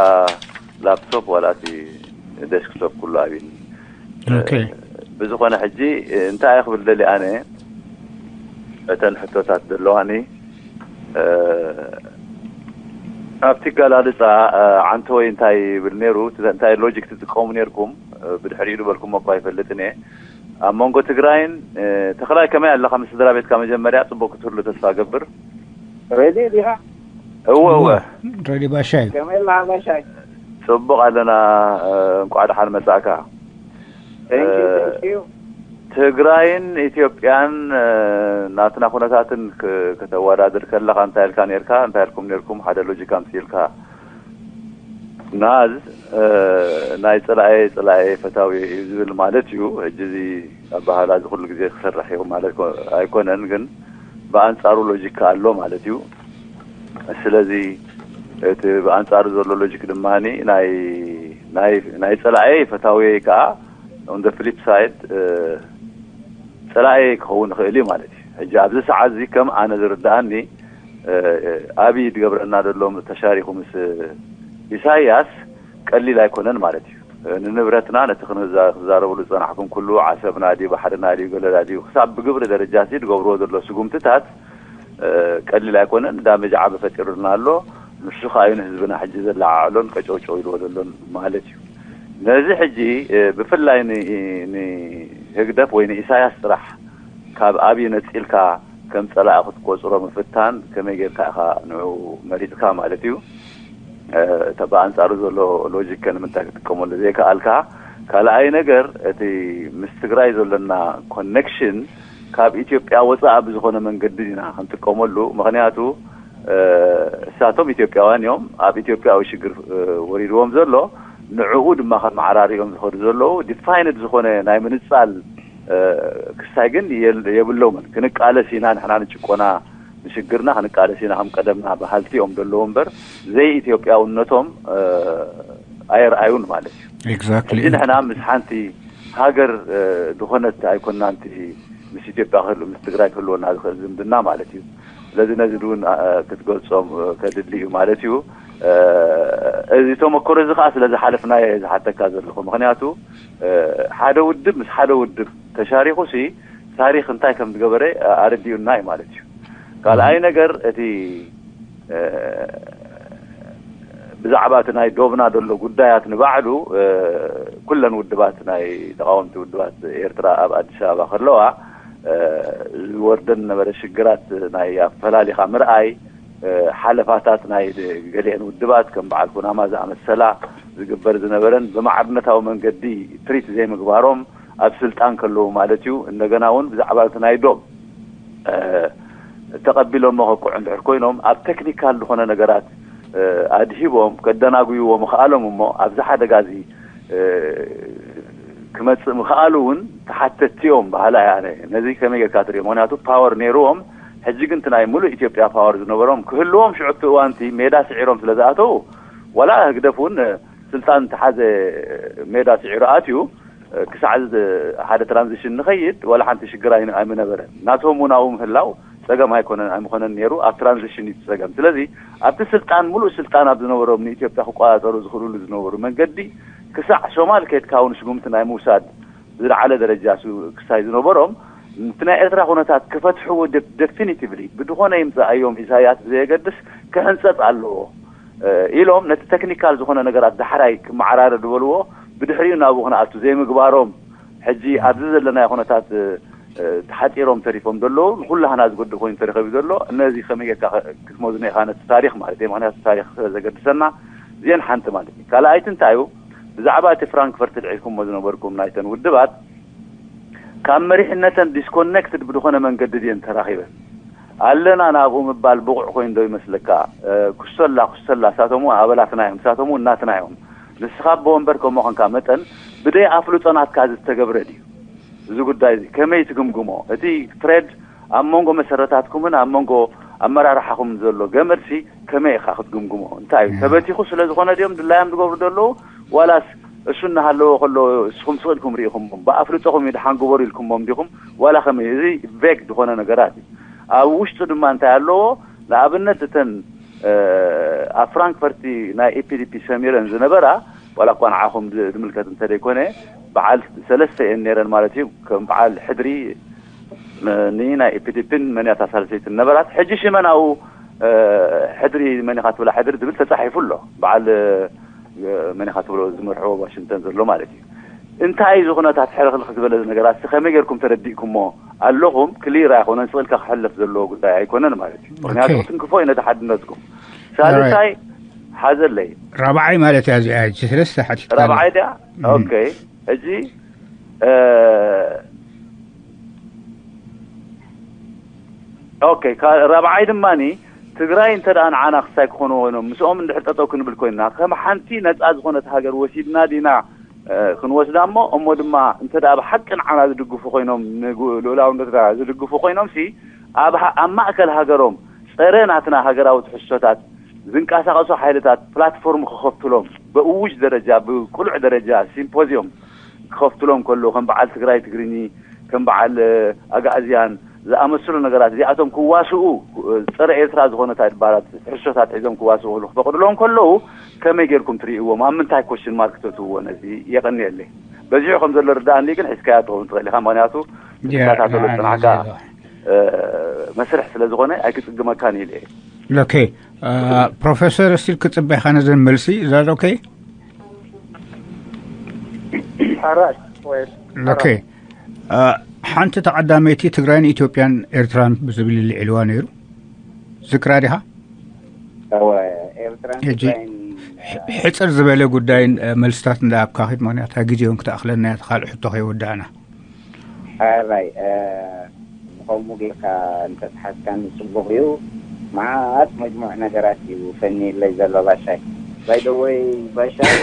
ላፕቶፕ ዋላ እቲ ዴስክቶፕ ኩሉ ኣብኒ። ኦኬ። ብዝኾነ ሕጂ እንታይ እየ ክብል ደሊ ኣነ፣ እተን ሕቶታት ዘለዋኒ ኣብቲ ኣገላልጻ ዓንተወይ እንታይ ይብል ነይሩ፣ እንታይ ሎጂክ ትጥቀሙ ነይርኩም፣ ብድሕሪኡ ዝበልኩሞ እኳ ኣይፈልጥን እየ። ኣብ መንጎ ትግራይን ተኽላይ ከመይ ኣለኻ? ምስ ስድራ ቤትካ መጀመርያ ጽቡቅ ክትህሉ ተስፋ ገብር። ሬድዮ ዲኻ? እወ እወ። ሬድዮ ባሻይ። ከመይ ኣለኻ ባሻይ? ጽቡቅ ኣለና። እንቋዕ ደሓን መጻእካ። Thank you, thank you። ትግራይን ኢትዮጵያን ናትና ኩነታትን ከተወዳድር ከለኻ እንታይ ኢልካ ነርካ? እንታይ ኢልኩም ነርኩም? ሓደ ሎጂክ ኣምሲልካ ናዝ ናይ ጽላኤ ጽላኤ ፈታዊ እዩ ዝብል ማለት እዩ። ሕጂ እዚ ኣባህላ እዚ ኩሉ ግዜ ክሰርሕ እዩ ማለት ኣይኮነን፣ ግን ብኣንጻሩ ሎጂክ ኣሎ ማለት እዩ። ስለዚ እቲ ብኣንጻሩ ዘሎ ሎጂክ ድማ ናይ ናይ ናይ ጸላኤ ፈታዊ ከዓ on the flip side ጸላኤ ክኸውን ይኽእል እዩ ማለት እዩ። ሕጂ ኣብዚ ሰዓት እዚ ከም ኣነ ዝርድኣኒ ኣብይ ዝገብረና ዘሎ ተሻሪኹ ምስ ኢሳያስ ቀሊል ኣይኮነን ማለት እዩ። ንንብረትና ነቲ ክንዛረብሉ ዝጸናሕኩም ኩሉ ዓሰብና ድዩ ባሕርና ድዩ ገለላ ድዩ ክሳብ ብግብሪ ደረጃ ሲ ዝገብርዎ ዘሎ ስጉምትታት ቀሊል ኣይኮነን። ዳሜጅ ዓቢ ፈጢሩልና ኣሎ። ንሱ ከዓ እዩ ንህዝብና ሕጂ ዘለዓዕሎን ቀጨውጨው ኢልዎ ዘሎን ማለት እዩ። ነዚ ሕጂ ብፍላይ ንህግደፍ ወይ ንኢሳያስ ጥራሕ ካብ ኣብይ ነጺልካ ከም ጸላኢ ክትቆጽሮ ምፍታን ከመይ ጌርካ ኢኻ ንዕኡ መሪጽካ ማለት እዩ። ብኣንጻሩ ዘሎ ሎጂክ ከ ንምንታይ ክትጥቀመሉ ዘይከኣልካ? ካልኣይ ነገር እቲ ምስ ትግራይ ዘለና ኮኔክሽን ካብ ኢትዮጵያ ወፃእ ብዝኾነ መንገዲ ኢና ክንጥቀመሉ። ምኽንያቱ እሳቶም ኢትዮጵያውያን እዮም። ኣብ ኢትዮጵያዊ ሽግር ወሪድዎም ዘሎ ንዕኡ ድማ ከመዓራርዮም ዝኸዱ ዘለዉ ዲፋይንድ ዝኾነ ናይ ምንፃል ክስታይ ግን የብሎምን። ክንቃለስ ኢና ንሕና ንጭቆና ንሽግርና ክንቃለስ ኢና ከም ቀደምና በሃልቲ እዮም ዘለዉ እምበር ዘይኢትዮጵያውነቶም ኣየርኣዩን ማለት እዩ። ኤግዛክትሊ። ሕጂ ንሕና ምስ ሓንቲ ሃገር ዝኾነት ኣይኮናን ምስ ኢትዮጵያ ክህሉ ምስ ትግራይ ክህልወና ዝኽእል ዝምድና ማለት እዩ። ስለዚ ነዚ እውን ክትገልፆም ከድሊ እዩ ማለት እዩ። እዚ ተመክሮ እዚ ከዓ ስለ ዝሓለፍናዮ ዝሓተካ ዘለኹ። ምክንያቱ ሓደ ውድብ ምስ ሓደ ውድብ ተሻሪኹ ሲ ታሪኽ እንታይ ከም ዝገበረ ኣረዲኡና እዩ ማለት እዩ። ካልኣይ ነገር እቲ ብዛዕባ እቲ ናይ ዶብና ዘሎ ጉዳያት ንባዕሉ ኩለን ውድባት፣ ናይ ተቃወምቲ ውድባት ኤርትራ ኣብ ኣዲስ ኣበባ ከለዋ ዝወርደን ዝነበረ ሽግራት ናይ ኣፈላሊኻ ምርኣይ፣ ሓለፋታት ናይ ገሊአን ውድባት ከም በዓል ኩናማ ዝኣመሰላ ዝግበር ዝነበረን ብማዕርነታዊ መንገዲ ትሪት ዘይምግባሮም፣ ኣብ ስልጣን ከለዉ ማለት እዩ። እንደገና እውን ብዛዕባ እቲ ናይ ዶብ ተቐቢሎሞ ከብቅዑ እንድሕር ኮይኖም፣ ኣብ ቴክኒካል ዝኾነ ነገራት ኣድሂቦም ከደናጉይዎ ምኽኣሎም እሞ ኣብዚ ሓደጋ እዚ ክመጽእ ምኽኣሉ እውን ተሓተትቲ እዮም በሃላ እየ ኣነ። ነዚ ከመይ ጌርካ ትሪኦ? ምኽንያቱ ፓወር ነይርዎም። ሕጂ ግን እቲ ናይ ሙሉእ ኢትዮጵያ ፓወር ዝነበሮም ክህልዎም ሽዑ እቲ እዋንቲ ሜዳ ስዒሮም ስለ ዝኣተዉ፣ ዋላ ህግደፍ እውን ስልጣን ተሓዘ ሜዳ ስዒሩ ኣትዩ ክሳዕ ሓደ ትራንዚሽን ንኸይድ ዋላ ሓንቲ ሽግር ኣይምነበረን። ናቶም እውን ኣብኡ ምህላው ጸገም ኣይኮነን ኣይምኾነን ነይሩ፣ ኣብ ትራንዚሽን እዩ ጸገም። ስለዚ ኣብቲ ስልጣን፣ ሙሉእ ስልጣን ኣብ ዝነበሮም፣ ንኢትዮጵያ ክቆጻጸሩ ዝኽእሉሉ ዝነበሩ መንገዲ ክሳዕ ሶማል ከይድካ እውን ስጉምቲ ናይ ምውሳድ ዝለዓለ ደረጃ ክሳይ ዝነበሮም፣ እቲ ናይ ኤርትራ ኩነታት ክፈትሕዎ ደፊኒቲቭሊ ብድኾነ ይምጻእ እዮም ኢሳያስ ብዘየገድስ ክሕንጸጽ ኣለዎ ኢሎም ነቲ ቴክኒካል ዝኾነ ነገራት ዳሕራይ ክመዓራረ ዝበልዎ፣ ብድሕሪኡ ናብኡ ክንኣቱ ዘይምግባሮም ሕጂ ኣብዚ ዘለናዮ ኩነታት ተሓፂሮም ተሪፎም ዘለዉ፣ ንኩላህና ዝጎድእ ኮይኑ ተረኸቢ ዘሎ። እነዚ ከመይ ጌርካ ክትመዝኖ ኢኻ ነቲ ታሪክ ማለት እዩ። ምክንያቱ ታሪክ ስለ ዘገድሰና እዚአን ሓንቲ ማለት እዩ። ካልኣይቲ እንታይ እዩ? ብዛዕባ እቲ ፍራንክፈርት ልዒልኩሞ ዝነበርኩም ናይተን ውድባት ካብ መሪሕነተን ዲስኮኔክትድ ብዝኾነ መንገዲ ድየን ተራኺበን ኣለና ናብኡ ምባል ብቑዕ ኮይኑ ዶ ይመስለካ? ኩሰላ ኩሰላ፣ እሳቶም እውን ኣባላትና እዮም፣ እሳቶም እውን እናትና እዮም። ንስኻ ኣቦ ወንበር ከም ምዃንካ መጠን ብደይ ኣፍልጦ ናትካ ዝተገብረ ድዩ? እዚ ጉዳይ እዚ ከመይ ትግምግሞ? እቲ ትሬድ ኣብ መንጎ መሰረታትኩምን ኣብ መንጎ ኣመራርሓኹምን ዘሎ ገመድሲ ከመይ ኢኻ ክትግምግሞ? እንታይ እዩ? ተበቲኹ ስለ ዝኾነ ድዮም ድላዮም ዝገብሩ ዘለዉ? ዋላስ እሱ እናሃለዎ ከሎ እስኹም ስቕ ኢልኩም ርኢኹሞም? ብኣፍልጦኹም እዩ ደሓን ግበሩ ኢልኩሞም ዲኹም? ዋላ ከመይ? እዚ ቬግ ዝኾነ ነገራት እዩ። ኣብ ውሽጡ ድማ እንታይ ኣለዎ? ንኣብነት እተን ኣብ ፍራንክፈርቲ ናይ ኢፒዲፒ ሰሚረን ዝነበራ፣ ዋላ እኳ ንዓኹም ዝምልከት እንተደይኮነ፣ በዓል ሰለስተ እየን ነይረን ማለት እዩ። ከም በዓል ሕድሪ ኒ ናይ ኢፒዲፒን መን እያ እታ ሳልሰይትን ነበራት። ሕጂ ሽመን ኣብኡ ሕድሪ መን ኢኻ ትብላ ሕድሪ ዝብል ተጻሒፉ ኣሎ። በዓል መን ኢኻ ትብሎ ዝመርሕዎ ዋሽንግተን ዘሎ ማለት እዩ። እንታይ እዚ ኩነታት ሕልኽልኽ ዝበለ ነገራት ከመይ ጌርኩም ተረዲእኩሞ ኣለኹም? ክሊር ኣይኮነን፣ ስቕ ኢልካ ክሕለፍ ዘለዎ ጉዳይ ኣይኮነን ማለት እዩ። ምክንያቱ ኦኬ። ክትንክፎ እዩ ነቲ ሓድነትኩም። ሳልሳይ ሓዘለይ ራብዓይ ማለት እያ እዚኣ፣ ሕጂ ሰለስተ ሓቲትካ ኣለኻ። ራብዓይ ድያ? እም። ኦኬ። ሕጂ ኦኬ፣ ራብዓይ ድማኒ ትግራይ እንተ ደኣ ንዓና ክሳይ ክኾኑ ኮይኖም ምስኦም እንድሕር ጠጠው ክንብል ኮይንና ከም ሓንቲ ነፃ ዝኾነት ሃገር ወሲድና ዲና ክንወስዳ እሞ እሞ ድማ እንተ ደኣ ብሓቂ ንዓና ዝድግፉ ኮይኖም ንልኡላውነትና ዝድግፉ ኮይኖም ሲ ኣብ ኣብ ማእከል ሃገሮም ፀረ ናትና ሃገራዊ ትሕዝቶታት ዝንቀሳቐሱ ሓይልታት ፕላትፎርም ክኸፍትሎም ብእውጅ ደረጃ ብቅሉዕ ደረጃ ሲምፖዚዮም ክኸፍትሎም ከሎ ከም በዓል ትግራይ ትግርኚ ከም በዓል ኣጋእዝያን ዝኣመሰሉ ነገራት እዚኣቶም ክዋስኡ ፀረ ኤርትራ ዝኾነ ታድባራት ሕሶታት ሒዞም ክዋስኡ ክፈቅድሎም ከለዉ ከመይ ጌርኩም ትርእይዎም? ኣብ ምንታይ ኮሽን ማርክ ተትውዎ? ነዚ የቐንየለይ። በዚሑ ከም ዘሎ ርዳእኒ ግን ሒዝካያ ትኸውን ትኽእል ኢኻ። ምክንያቱ ትከታተሎ ዝፅናሕካ መስርሕ ስለ ዝኾነ ኣይክፅግመካን ኢለ እየ። ኦኬ። ፕሮፌሰር እስቲል ክፅበኻ ነዘን መልሲ እዛ ኦኬ። ሓራይ ወይ ኦኬ። ሓንቲ ተቐዳመይቲ ትግራይን ኢትዮጵያን ኤርትራን ብዝብል ልዒልዋ ነይሩ። ዝክራ ዲኻ? እወ፣ ኤርትራን ሕጂ ትግራይን ሕፅር ዝበለ ጉዳይን መልስታት እንዳሃብካ ኺድ፣ ምክንያቱ ግዜውን ክትኣኽለና እያ። ካልእ ሕቶ ከይወዳእና። ሓራይ ከምኡ ጌርካ እንተተሓዝካኒ ጽቡቕ እዩ። መዓት መጅሙዕ ነገራት እዩ ፈንይለይ ዘሎ ባሻይ። ባይ ዘ ወይ ባሻይ፣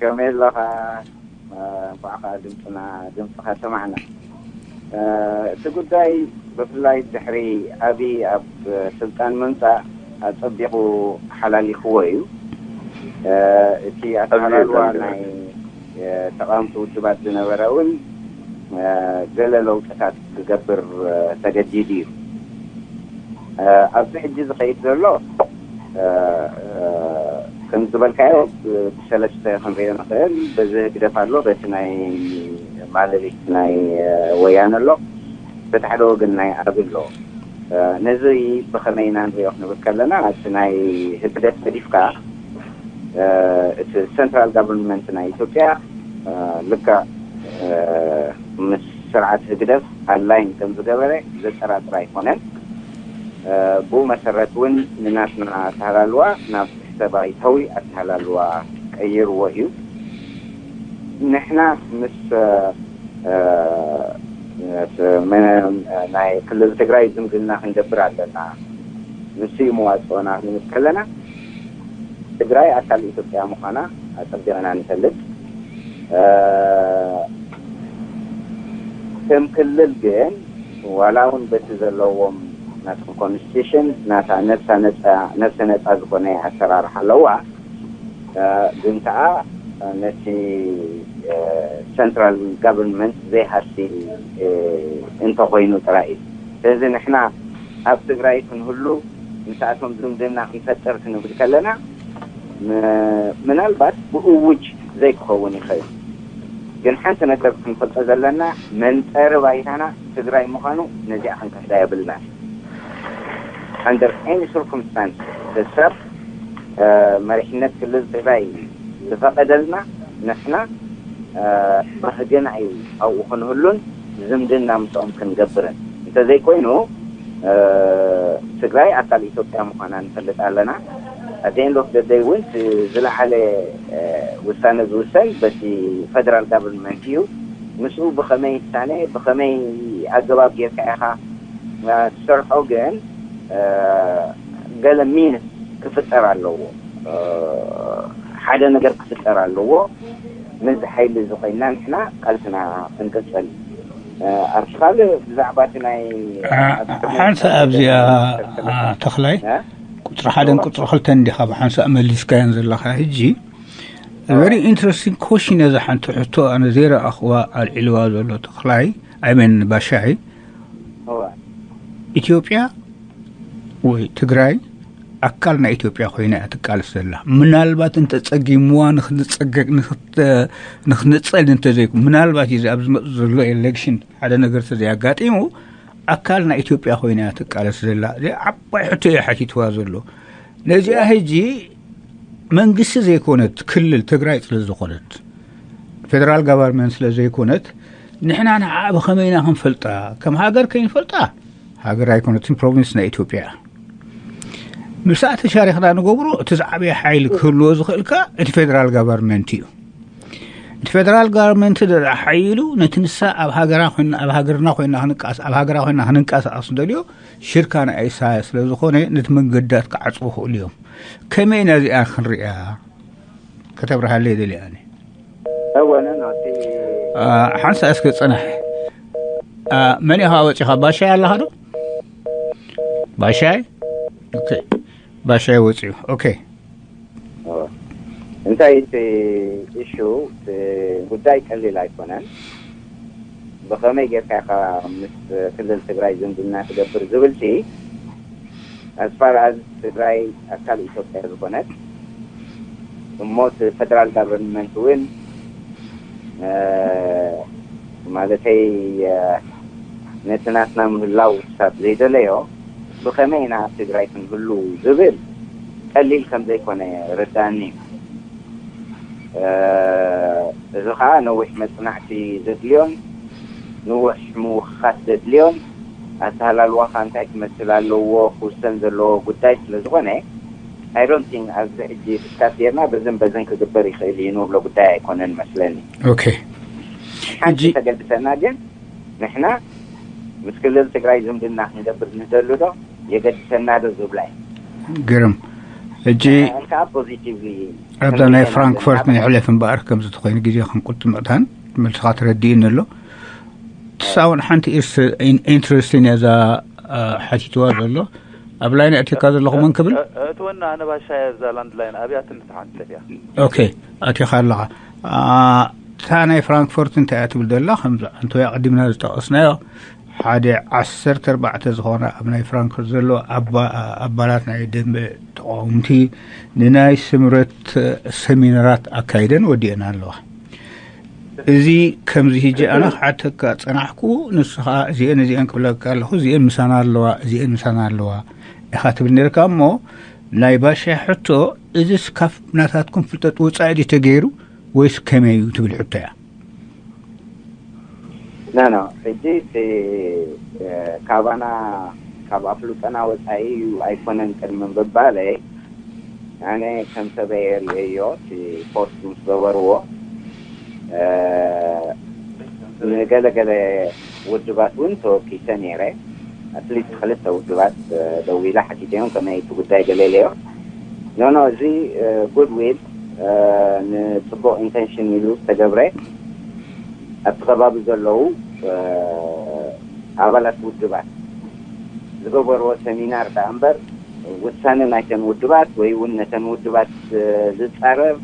ከመይ ኣለኻ? እንኳዕ ከዓ ድምፅና ድምፅኻ ሰማዕና። እቲ ጉዳይ ብፍላይ ድሕሪ ኣብይ ኣብ ስልጣን ምምፃእ ኣፀቢቑ ሓላሊኽዎ እዩ። እቲ ኣተሃላልዋ ናይ ተቓወምቲ ውድባት ዝነበረ እውን ገለ ለውጥታት ክገብር ተገዲዱ እዩ። ኣብዚ ሕጂ ዝኸይድ ዘሎ ከም ዝበልካዮ ብሰለስተ ክንሪኦ ንኽእል። በዚ ህግደፍ ኣሎ፣ በቲ ናይ ማለሊት ናይ ወያነ ኣሎ፣ በቲ ሓደ ወገን ናይ ኣብይ ኣሎ። ነዚ ብኸመይ ኢና ንሪኦ ክንብል ከለና፣ እቲ ናይ ህግደፍ ገዲፍካ፣ እቲ ሰንትራል ጋቨርንመንት ናይ ኢትዮጵያ ልክዕ ምስ ስርዓት ህግደፍ ኣላይን ከም ዝገበረ ዘጠራጥር ኣይኮነን። ብኡ መሰረት እውን ንናትና ኣተሃላልዋ ናብ ትሕተ ባይታዊ ኣተሃላልዋ ቀይርዎ እዩ። ንሕና ምስ ናይ ክልል ትግራይ ዝምድና ክንገብር ኣለና። ንሱ እዩ መዋፅኦና ክንብል ከለና፣ ትግራይ ኣካል ኢትዮጵያ ምዃና ኣፀቢቕና ንፈልጥ። ከም ክልል ግን ዋላ እውን በቲ ዘለዎም ናቶም ኮንስቲቱሽን ናታ ነብሳ ነፃ ነብሰ ነፃ ዝኾነ ኣሰራርሓ ኣለዋ። ግን ከዓ ነቲ ሰንትራል ጋቨርንመንት ዘይሃሲ እንተኮይኑ ጥራይ እዩ። ስለዚ ንሕና ኣብ ትግራይ ክንህሉ ምስኣቶም ዝምድና ክንፈጥር ክንብል ከለና፣ ምናልባት ብእውጅ ዘይክኸውን ይኽእል። ግን ሓንቲ ነገር ክንፈልጦ ዘለና፣ መንጠሪ ባይታና ትግራይ ምዃኑ ነዚኣ ክንክሕዳ የብልና። Under any circumstance፣ ሰብ መሪሕነት ክልል ትግራይ ዝፈቐደልና፣ ንሕና ባህግና እዩ ኣብኡ ክንህሉን ዝምድና ምስኦም ክንገብርን። እንተዘይኮይኑ ትግራይ ኣካል ኢትዮጵያ ምዃና ንፈልጥ ኣለና። ኣደን ዶክ ደደይ እውን ዝለዓለ ውሳነ ዝውሰን በቲ ፌደራል ጋቨርንመንት እዩ። ምስኡ ብኸመይ ይሳነ፣ ብኸመይ ኣገባብ ጌርካ ኢኻ ትሰርሖ፣ ግን ገለ ሚንስ ክፍጠር ኣለዎ። ሓደ ነገር ክፍጠር ኣለዎ። ምዚ ሓይሊ እዚ ኮይና ንሕና ቃልስና ክንቅፅል። ኣብቲ ካልእ ብዛዕባ እቲ ናይ ሓንሳ ኣብዚኣ ተኽላይ ቁፅሪ ሓደን ቁፅሪ ክልተን እንዲኻ ብሓንሳእ መሊስካየን ዘለኻ። ሕጂ very interesting question እዛ ሓንቲ ሕቶ፣ ኣነ ዘይረኣኽዋ ኣልዒልዋ ዘሎ ተኽላይ፣ ኣይመን ባሻይ፣ ኢትዮጵያ ወይ ትግራይ ኣካል ናይ ኢትዮጵያ ኮይና እያ ትቃለስ ዘላ። ምናልባት እንተፀጊምዋ ንክትፀል እንተዘይኩ፣ ምናልባት እዚ ኣብ ዝመፁ ዘሎ ኤሌክሽን ሓደ ነገር ተዘይኣጋጢሙ ኣካል ናይ ኢትዮጵያ ኮይና እያ ትቃለስ ዘላ። እዚ ዓባይ ሕቶ እየ ሓቲትዋ ዘሎ። ነዚኣ ሕጂ መንግስቲ ዘይኮነት ክልል ትግራይ ስለ ዝኾነት፣ ፌደራል ጋቨርንመንት ስለ ዘይኮነት፣ ንሕና ንዓ ብኸመይ ኢና ክንፈልጣ? ከም ሃገር ከይንፈልጣ፣ ሃገር ኣይኮነትን፣ ፕሮቪንስ ናይ ኢትዮጵያ እያ። ምስኣ ተሻሪኽና ንገብሮ እቲ ዝዓበየ ሓይሊ ክህልዎ ዝኽእልካ እቲ ፌደራል ጋቨርንመንት እዩ። እቲ ፌደራል ጋቨርንመንት ደኣ ሓይሉ ነቲ ንሳ ኣብ ሃገራ ኮይና፣ ኣብ ሃገርና ኮይና ክንቃስ-፣ ኣብ ሃገራ ኮይና ክንንቀሳቐስ ደልዮ ሽርካ ናይ ኢሳያስ ስለ ዝኾነ ነቲ መንገድታት ክዓጽዉ ይኽእሉ እዮም። ከመይ ኢና እዚኣ ክንሪኣ? ከተብርሃለይ ደልያ ኣነ። እወ፣ ነን፣ ኣቲ ሓንሳ እስከ ጽናሕ። መን ኢኻ ወጺኻ? ባሻይ ኣለኻ ዶ? ባሻይ? ኦኬ። ባሻይ ወጺኡ። ኦኬ። እወ። እንታይ እቲ ኢሹ፣ እቲ ጉዳይ ቀሊል ኣይኮነን። ብኸመይ ጌርካ ኢኻ ምስ ክልል ትግራይ ዝምድና ትገብር ዝብል ሲ፣ as far as ትግራይ ኣካል ኢትዮጵያ ዝኾነት፣ እሞ እቲ ፌደራል ጋቨርንመንት እውን፣ እ፣ ማለተይ፣ እ፣ ነቲ ናትና ምህላው ክሳብ ዘይደለዮ፣ ብኸመይ ኢና ኣብ ትግራይ ክንህሉ ዝብል ቀሊል ከም ዘይኮነ ይርዳኒ እዩ። እ፣ እዚ ኸዓ ነዊሕ መጽናዕቲ ዘድልዮን ንውሕ ምውኽኻት ዘድልዮን፣ ኣተሃላልዋኻ እንታይ ክመስል ኣለዎ ክውሰን ዘለዎ ጉዳይ ስለ ዝኾነ፣ I don't think ኣብዚ ሕጂ ዲስካስ ጌርና በዝን በዝን ክግበር ይኽእል እዩ ንብሎ ጉዳይ ኣይኮነን መስለኒ። ኦኬ። ሓንቲ ሕጂ ተገድሰና ግን ንሕና ምስ ክልል ትግራይ ዝምድና ክንገብር ንደሊ ዶ የገድሰና ዶ ዝብላ እዩ። ግርም። ሕጂ ከዓ ፖዚቲቭሊ ኣብዛ ናይ ፍራንክፈርት ናይ ሕለፍ እምበኣር ከምዚ ተኮይኑ ግዜ ክንቁጥ ምእታን መልስኻ ተረዲእኒ ኣሎ። ትሳውን ሓንቲ ኢንትረስቲን እያ እዛ፣ አ፣ ሓቲትዋ ዘሎ። ኣብ ላይን ኣእቲካ ዘለኹ መን ክብል? እትወና ኣነ ባሻ እዛ ላንድ ላይን ኣብያ ትንስ ሓንቲ ለፍያ። ኦኬ፣ ኣቲኻ ኣለኻ። አ፣ እታ ናይ ፍራንክፈርት እንታይ እያ ትብል ዘላ? ከምዚ ኣንቶያ ቀዲምና ዝጠቐስናዮ ሓደ ዓሰርተ ኣርባዕተ ዝኾነ ኣብ ናይ ፍራንክፈርት ዘሎ ኣባ-፣ ኣባላት ናይ ደንበ ተቃወምቲ ንናይ ስምረት ሰሚናራት ኣካይደን ወዲአን ኣለዋ። እዚ ከምዚ ሕጂ ኣነ ክሓተካ ጸናሕኩ፣ ንስኻ እዚአን እዚአን ክብለካ ኣለኹ፣ እዚአን ምሳና ኣለዋ፣ እዚአን ምሳና ኣለዋ ኢኻ ትብል ነርካ። እሞ ናይ ባሻይ ሕቶ፣ እዚስ ካብ ናታትኩም ፍልጠት ወጻኢ ድዩ ተገይሩ ወይስ ከመይ እዩ ትብል ሕቶ እያ። ኖ ኖ፣ ሕጂ እቲ ካባና፣ ካብ ኣፍልጦና ወፃኢ እዩ ኣይኮነን ቅድሚ ምባለይ፣ ኣነ ከም ሰበየ ርእየዮ፣ እቲ ፖስት ምስ ገበርዎ ንገለገለ ውድባት እውን ተወኪሰ ነይረ። ኣትሊስት ክልተ ውድባት ደዊላ ሓቲተዮም ከመይ እቲ ጉዳይ ገለ ኢለዮ። ኖ ኖ፣ እዚ ጉድ ዊል፣ ንፅቡቅ ኢንቴንሽን ኢሉ ዝተገብረ፣ ኣብቲ ከባቢ ዘለዉ ኣባላት ውድባት ዝገበርዎ ሰሚናር ደኣ እምበር፣ ውሳነ ናይተን ውድባት ወይ እውን ነተን ውድባት ዝፃረር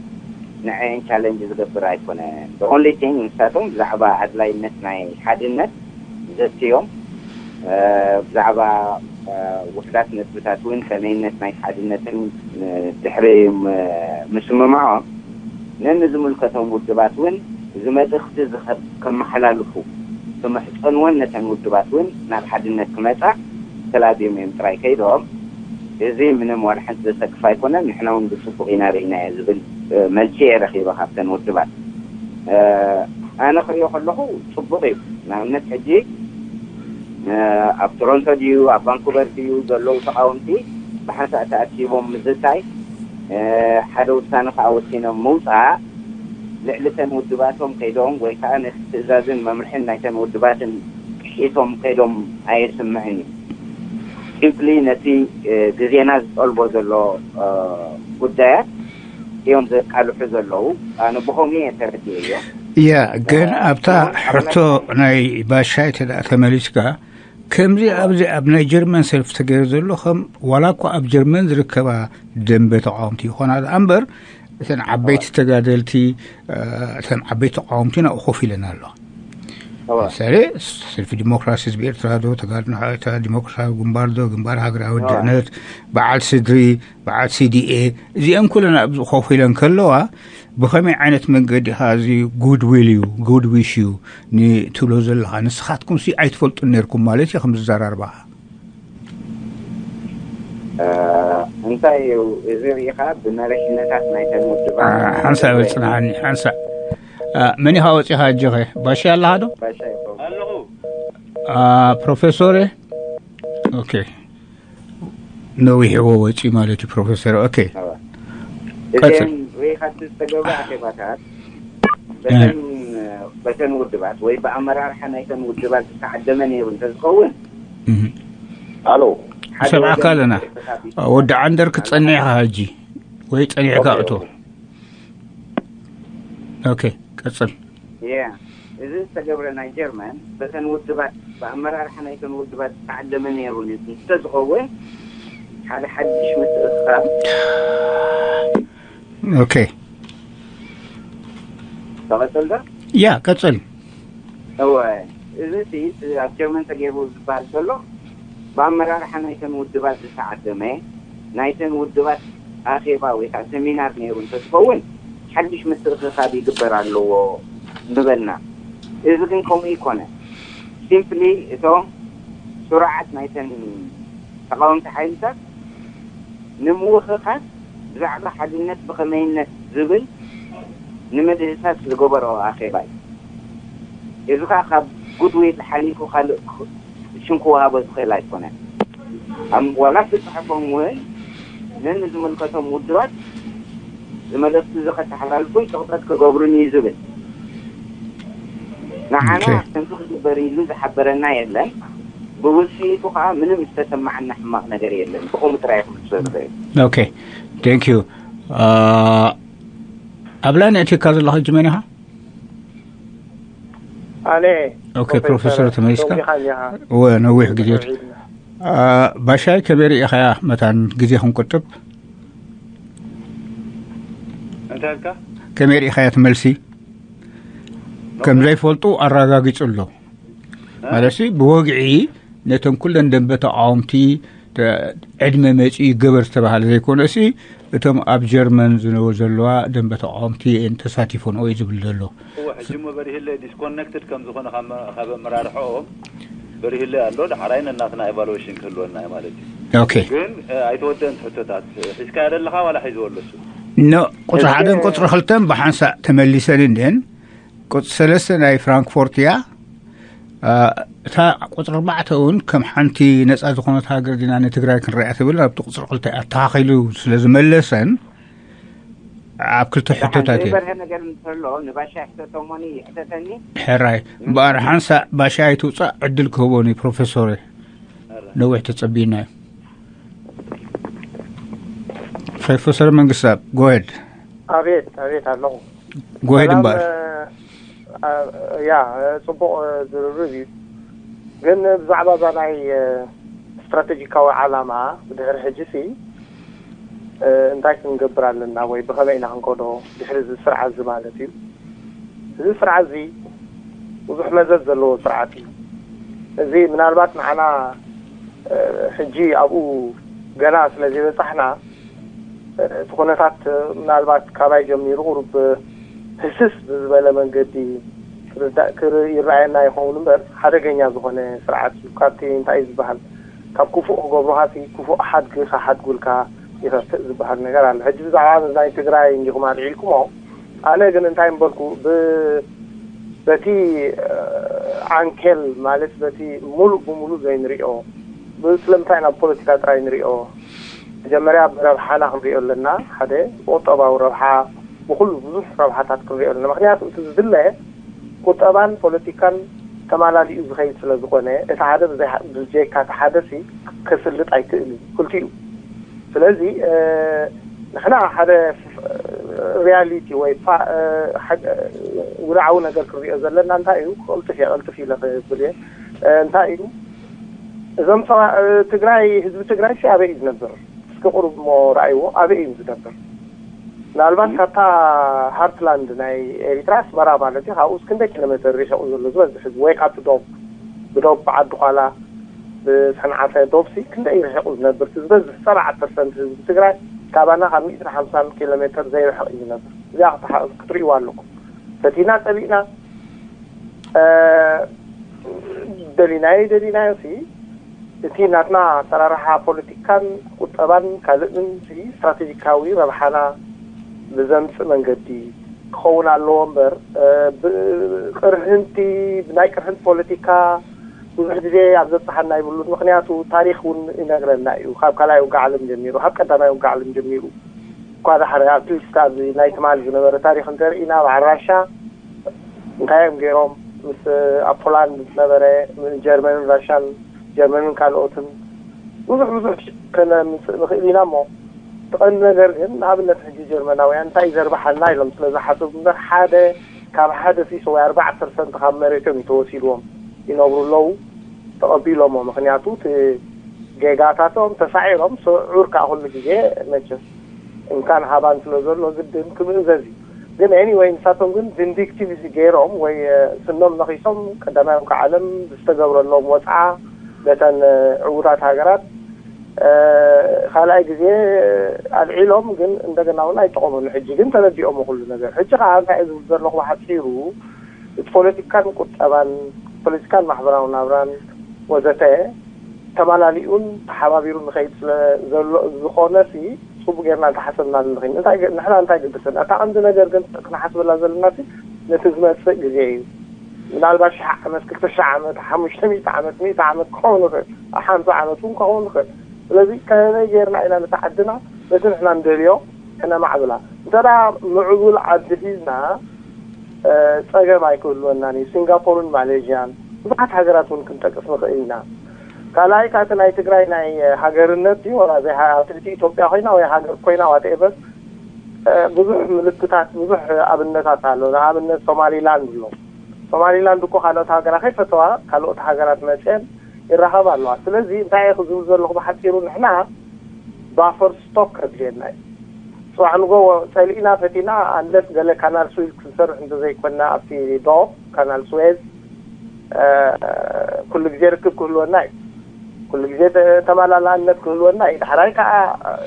ንዐየን ቻለንጅ ዝገብር ኣይኮነን። ኦንሊ ቲንግ ንሳቶም ብዛዕባ ኣድላይነት ናይ ሓድነት ዘትዮም፣ ብዛዕባ ውሕዳት ነጥብታት እውን ከመይነት ናይ ሓድነትን ድሕሪ ምስምምዖም ነንዝምልከቶም ውድባት እውን እዚ መልእኽቲ እዚ ከመሓላልፉ ክምሕፀንወን፣ ነተን ውድባት እውን ናብ ሓድነት ክመፃ ተላብዮም እዮም ጥራይ ከይዶም። እዚ ምንም ዋላ ሓንቲ ዘሰክፍ ኣይኮነን፣ ንሕና እውን ብፅቡቅ ኢና ርኢናዮ ዝብል መልሲ እየ ረኪበ ካብተን ውድባት። ኣነ ክሪኦ ከለኹ ፅቡቅ እዩ። ንኣብነት ሕጂ ኣብ ቶሮንቶ ድዩ ኣብ ቫንኩቨር ድዩ ዘለዉ ተቃወምቲ ብሓንሳእ ተኣኪቦም ምዝታይ፣ ሓደ ውሳነ ከዓ ወሲኖም ምውፃእ፣ ልዕሊ ተን ውድባቶም ከይዶም ወይ ከዓ ነቲ ትእዛዝን መምርሕን ናይተን ውድባትን ጥሒሶም ከይዶም ኣየስምዕን እዩ። ሲምፕሊ ነቲ ግዜና ዝጠልቦ ዘሎ ጉዳያት እዮም ዘቃልሑ ዘለዉ። ኣነ ብኸምኡ እየ ተረዲኤዮ። እያ፣ ግን ኣብታ ሕቶ ናይ ባሻይ ተዳ ተመሊስካ፣ ከምዚ ኣብዚ ኣብ ናይ ጀርመን ሰልፍ ተገይሩ ዘሎ፣ ከም ዋላ እኳ ኣብ ጀርመን ዝርከባ ደንበ ተቃወምቲ ይኾና ደኣ እምበር፣ እተን ዓበይቲ ተጋደልቲ፣ እተን ዓበይቲ ተቃወምቲ ናብኡ ኮፍ ኢለን ኣለዋ። ምሳሌ፣ ሰልፊ ዲሞክራሲ ህዝቢ ኤርትራ ዶ፣ ተጋድሎ ሓ-፣ ተ-፣ ዲሞክራሲያዊ ግንባር ዶ፣ ግንባር ሃገራዊ ድሕነት፣ በዓል ስድሪ፣ በዓል ሲ ዲ ኤ፣ እዚአን ኩለን ኣብዚ ኮፍ ኢለን ከለዋ፣ ብኸመይ ዓይነት መንገዲ ኢኻ እዚ ጉድ ዊል እዩ፣ ጉድ ዊሽ እዩ ንትብሎ ዘለኻ? ንስኻትኩም ሲ ኣይትፈልጡን ነርኩም ማለት እዩ ከም ዝዘራርባኻ። እንታይ እዩ እዚ ርኢኻ ብመሪሕነታት ናይተን ውድባት ሓንሳእ በል ጽንሓኒ ሓንሳእ። መን ኢኻ ወጺኻ ኣጆኸ? ባሻ ኣለኻ ዶ? ባሻ ይኸውን። ኣለኹ። ፕሮፌሶር ኦኬ። ነዊሕዎ ወጺ ማለት እዩ ፕሮፌሰር። ኦኬ። እዘን ርኢኻቲ ዝተገብረ ኣኼባታት በተን በተን ውድባት ወይ ብኣመራርሓ ናይተን ውድባት ዝተዓደመ ነይሩ እንተዝኸውን፣ ኣሎ፣ ሰምዓካ ኣለና። ወዲ ዓንደር ክትጸንዕ ኢኻ ሕጂ ወይ ጸኒዕካ እቶ። ኦኬ፣ ቀጽል። ያ፣ እዚ ዝተገብረ ናይ ጀርመን በተን ውድባት ብኣመራርሓ ናይተን ውድባት ዝተዓደመ ነይሩ እንተዝኸውን፣ ሓደ ሓድሽ ምትእኽኻብ ኦኬ። ተቐጽል ዶ? ያ፣ ቀጽል። እወ፣ እዚ እቲ ኣብ ጀርመን ተገይሩ ዝበሃል ዘሎ ብኣመራርሓ ናይተን ውድባት ዝተዓደመ፣ ናይተን ውድባት ኣኼባ ወይ ከዓ ሰሚናር ነይሩ እንተዝኸውን ሓድሽ ምትእኽኻብ ይግበር ኣለዎ ምበልና። እዚ ግን ከምኡ ይኮነ። ሲምፕሊ እቶም ስሩዓት ናይተን ተቃወምቲ ሓይልታት ንምውኽኻስ ብዛዕባ ሓድነት ብኸመይነት ዝብል ንምድህሳስ ዝገበሮ ኣኼባ እዩ። እዚ ከዓ ካብ ጉድዊል ሓሊፉ ካልእ ሽም ክወሃቦ ዝኽእል ኣይኮነን። ኣብ ዋላ ዝተፅሓፎም እውን ነንዝምልከቶም ውድባት ዝመለስቲ እዚ ከተሓላልፉን ፅቕጠት ክገብሩን እዩ ዝብል። ንዓና ከምዚ ክግበር ኢሉ ዝሓበረና የለን። ብውፅኢቱ ከዓ ምንም ዝተሰማዓና ሕማቕ ነገር የለን። ብኸምኡ ጥራይ ክምልሶ ዝኽእል። ኦኬ፣ ቴንክ ዩ። ኣብ ላይን ኣእቲካ ዘለኻ ሕጂ መን ኢኻ? ኣነ ኦኬ፣ ፕሮፌሰር ተመሊስካ? እወ፣ ነዊሕ ግዜ። ባሻይ ከመይ ርኢኻያ መታን ግዜ ክንቁጥብ? እንታይ ኢልካ? ከመይ ርኢኻያ እቲ መልሲ? ከም ዘይፈልጡ ኣረጋጊጹ ኣሎ። ማለት ሲ ብወግዒ ነተን ኩለን ደንበ ተቃወምቲ ተ-፣ ዕድመ መጺኡ ይገበር ዝተባሃለ ዘይኮነ ሲ እቶም ኣብ ጀርመን ዝነበሩ ዘለዋ ደንበ ተቃወምቲ እየን ተሳቲፈንኦ እዩ ዝብል ዘሎ። እወ፣ ሕጂ እሞ በሪህለይ ዲስኮነክትድ ከም ዝኾነ ካብ መ- ካብ ኣመራርሓኦም በሪህለይ ኣሎ። ዳሕራይ ነናትና ኤቫሉዌሽን ክህልወና እዩ ማለት እዩ። ኦኬ። ግን እ፣ ኣይተወደእን ሕቶታት እ፣ ሒዝካዮ ዘለኻ ዋላ ሒዝዎ ኣለሱ? ኖ፣ ቁፅሪ ሓደን ቁፅሪ ክልተን ብሓንሳእ ተመሊሰን እንድን። ቁፅሪ ሰለስተ ናይ ፍራንክፎርት እያ። አ፣ እታ ቁፅሪ ኣርባዕተ እውን ከም ሓንቲ ነፃ ዝኾነት ሃገር ዲና ንትግራይ ክንሪኣ ትብል ኣብቲ ቁፅሪ ክልተ ኣተኻኺሉ ስለ ዝመለሰን ኣብ ክልተ ሕቶታት እየ። በርሀ ነገር እንተሎ ንባሻ ሕተቶሞኒ ይሕተተኒ። ሕራይ እምበኣር ሓንሳእ ባሻይ ትውፃእ ዕድል ክህቦኒ ፕሮፌሶር። ነዊሕ ተፀቢና እዩ። ፕሮፌሰር መንግስታብ ጎሄድ ኣቤት ኣቤት ኣለኹ። ጎሄድ ሰላም፣ እምበኣር እ፣ ያ፣ እ፣ ጽቡቕ፣ እ፣ ዝርርብ እዩ። ግን ብዛዕባ እዛ ናይ፣ እ፣ ስትራቴጂካዊ ዓላማ ብድሕሪ ሕጂ ሲ፣ እ፣ እንታይ ክንገብር ኣለና ወይ ብኸመይ ኢና ክንከዶ ድሕሪ እዚ ስርዓት እዚ ማለት እዩ። እዚ ስርዓት እዚ ብዙሕ መዘዝ ዘለዎ ስርዓት እዩ። እዚ ምናልባት ንዓና፣ እ፣ ሕጂ ኣብኡ ገና ስለ ዘይበጻሕና፣ እ፣ እቲ ኩነታት፣ እ፣ ምናልባት ካባይ ጀሚሩ ቁሩብ፣ እ፣ ህስስ ብዝበለ መንገዲ ክርዳእ፣ ክር-፣ ይረኣየና ይኸውን እምበር ሓደገኛ ዝኾነ ስርዓት እዩ። ካብቲ እንታይ እዩ ዝበሃል፣ ካብ ክፉእ ክገብሩኻሲ ክፉእ ሓድጊ ክሓድጉልካ ይኸፍእ ዝበሃል ነገር ኣሎ። ሕጂ ብዛዕባ ናይ ትግራይ እንዲኹም ኣልዒልኩሞ፣ ኣነ ግን እንታይ እምበልኩ፣ ብ-፣ በቲ፣ እ፣ ዓንኬል ማለት በቲ ሙሉእ ብሙሉእ ዘይንሪኦ፣ ብ-፣ ስለምንታይ ናብ ፖለቲካ ጥራይ ንሪኦ? መጀመርያ ብረብሓና ክንሪኦ ኣለና። ሓደ ብቁጠባዊ ረብሓ፣ ብኩሉ ብዙሕ ረብሓታት ክንሪኦ ኣለና። ምክንያቱ እቲ ዝድለ ቁጠባን ፖለቲካን ተማላሊኡ ዝኸይድ ስለ ዝኾነ፣ እቲ ሓደ ብዘይ-፣ ብጀካ እቲ ሓደ ሲ ከስልጥ ኣይክእል እዩ። ክልቲኡ። ስለዚ፣ እ፣ ንሕና ሓደ ሪያሊቲ ወይ ፋ-፣ እ፣ ሓደ ውድዓዊ ነገር ክንሪኦ ዘለና እንታይ እዩ? ክቕልጥፍ እየ፣ ቅልጥፍ ኢለ ክብል እየ። እ፣ እንታይ እዩ? እዞም ሰባ-፣ እ፣ ትግራይ፣ ህዝቢ ትግራይ ሲ ኣበይ እዩ ዝነብር? እስኪ ቁሩብ እሞ ረኣይዎ፣ ኣበይ እዩ ዝነብር? ምናልባት ካብታ ሃርትላንድ ናይ ኤሪትራ ኣስመራ ማለት እዩ፣ ካብኡ እስኪ ክንደይ ኪሎ ሜትር ሪሒቑ ዘሎ ዝበዝሕ ህዝቢ? ወይ ካብቲ ዶብ፣ ብዶብ ዓዲ ኳላ፣ ብሰንዓፈ ዶብሲ ክንደይ ርሒቑ ዝነብር? እቲ ዝበዝሕ ሰብዓ ፐርሰንት ህዝቢ ትግራይ ካባና ካብ ሚእትን ሓምሳን ኪሎ ሜትር ዘይርሕቕ እዩ ዝነብር። እዚኣ ክትሓ-፣ ክትርእይዋ ኣለኩም። ፈቲና ጸሊእና፣ እ፣ ደሊናዮ ደሊናዮ ሲ፣ እቲ ናትና ኣሰራርሓ ፖለቲካን ቁጠባን ካልእን ሲ ስትራቴጂካዊ ረብሓና ብዘምጽእ መንገዲ ክኸውን ኣለዎ እምበር፣ እ፣ ብ-፣ ቅርህንቲ፣ ብናይ ቅርህንቲ ፖለቲካ ብዙሕ ግዜ ኣብ ዘብጽሓና ይብሉን። ምክንያቱ ታሪኽ እውን ይነግረና እዩ። ካብ ካልኣይ ውግእ ዓለም ጀሚሩ፣ ካብ ቀዳማይ ውግእ ዓለም ጀሚሩ እኳ ዳሕሪ ኣትሊስት ኣብዚ ናይ ትማል ዝነበረ ታሪኽ እንተርኢና፣ በዓል ራሻ እንታይ እዮም ገይሮም? ምስ ኣብ ፖላንድ ዝነበረ ጀርመንን ራሻን፣ ጀርመንን ካልኦትን ብዙሕ ብዙሕ ከነምፅእ ንኽእል ኢና። እሞ እቲ ቀንዲ ነገር ግን ንኣብነት ሕጂ ጀርመናውያን እንታይ ዘርብሓልና ኢሎም ስለ ዝሓሰቡ እምበር፣ ሓደ ካብ ሓደ ሲሶ ወይ ኣርባዓ ፐርሰንት ካብ መሬቶም እዩ ተወሲድዎም ይነብሩ ኣለዉ። ተቐቢሎሞ። ምክንያቱ እቲ ጌጋታቶም ተሳዒሮም፣ ስዑር ከዓ ኩሉ ግዜ መቸስ እንካን ሃባን ስለ ዘሎ ግድን ክምእዘዝ እዩ። ግን ኤኒወይ ንሳቶም ግን ቪንዲክቲቪቲ ገይሮም ወይ፣ እ፣ ስኖም ነኺሶም ቀዳማይ ውግእ ዓለም ዝተገብረሎም ወፅዓ ነተን፣ እ፣ ዕዉታት ሃገራት፣ እ፣ ካልኣይ ግዜ ኣልዒሎም ግን እንደገና እውን ኣይጠቐሙን። ሕጂ ግን ተረዲኦሞ ኩሉ ነገር። ሕጂ ከዓ እንታይ እዩ ዝብል ዘለኹ ብሓፂሩ እቲ ፖለቲካን ቁጠባን ፖለቲካን ማሕበራዊ ናብራን ወዘተ ተማላሊኡን ተሓባቢሩ ንኸይድ ስለ ዘሎ ዝኾነ ሲ ፅቡቅ ጌርና እንተሓሰብና ንኽእል። እንታይ ገ-፣ ንሕና እንታይ ግድሰና? እታ ቀንዲ ነገር ግን ክንሓስበላ ዘለና ሲ ነቲ ዝመፅእ ግዜ እዩ። ምናልባት ሽሕ ዓመት፣ ክልተ ሽሕ ዓመት፣ ሓሙሽተ ሚእቲ ዓመት፣ ሚእቲ ዓመት ክኸውን ይኽእል፣ ሓምሳ ዓመት እውን ክኸውን ይኽእል። ስለዚ ከመይ ጌርና ኢና ነታ ዓድና በቲ ንሕና ንደልዮ ከነማዕብላ? እንተ ደኣ ምዕቡል ዓዲ ሒዝና፣ እ፣ ጸገም ኣይክህልወናን እዩ። ሲንጋፖርን ማሌዥያን ብዙሓት ሃገራት እውን ክንጠቅስ ንኽእል ኢና። ካልኣይ፣ ካብቲ ናይ ትግራይ ናይ ሃገርነት እዩ፣ ወላ ዘይ ሃ-፣ ኣብ ትሕቲ ኢትዮጵያ ኮይና ወይ ሃገር ኮይና ዋትኤቨር፣ እ፣ ብዙሕ ምልክታት፣ ብዙሕ ኣብነታት ኣሎ። ንኣብነት ሶማሊላንድ ኣሎ። ሶማሊላንድ እኮ ካልኦት ሃገራት ከይፈተዋ ካልኦት ሃገራት መፅአን ይራኸባ ኣለዋ። ስለዚ እንታይ እየ ክዝብል ዘለኹ ብሓፂሩ፣ ንሕና ባፈር ስቶክ ከድልየና እዩ። ጽባሕ ንጎ ጸሊእና ፈቲና፣ ኣንለስ ገለ ካናል ስዊዝ ክንሰርሕ እንተዘይኮንና ኣብቲ ዶብ ካናል ስዌዝ፣ እ፣ ኩሉ ግዜ ርክብ ክህልወና እዩ። ኩሉ ግዜ ተመላላእነት ክህልወና እዩ። ዳሕራይ ከዓ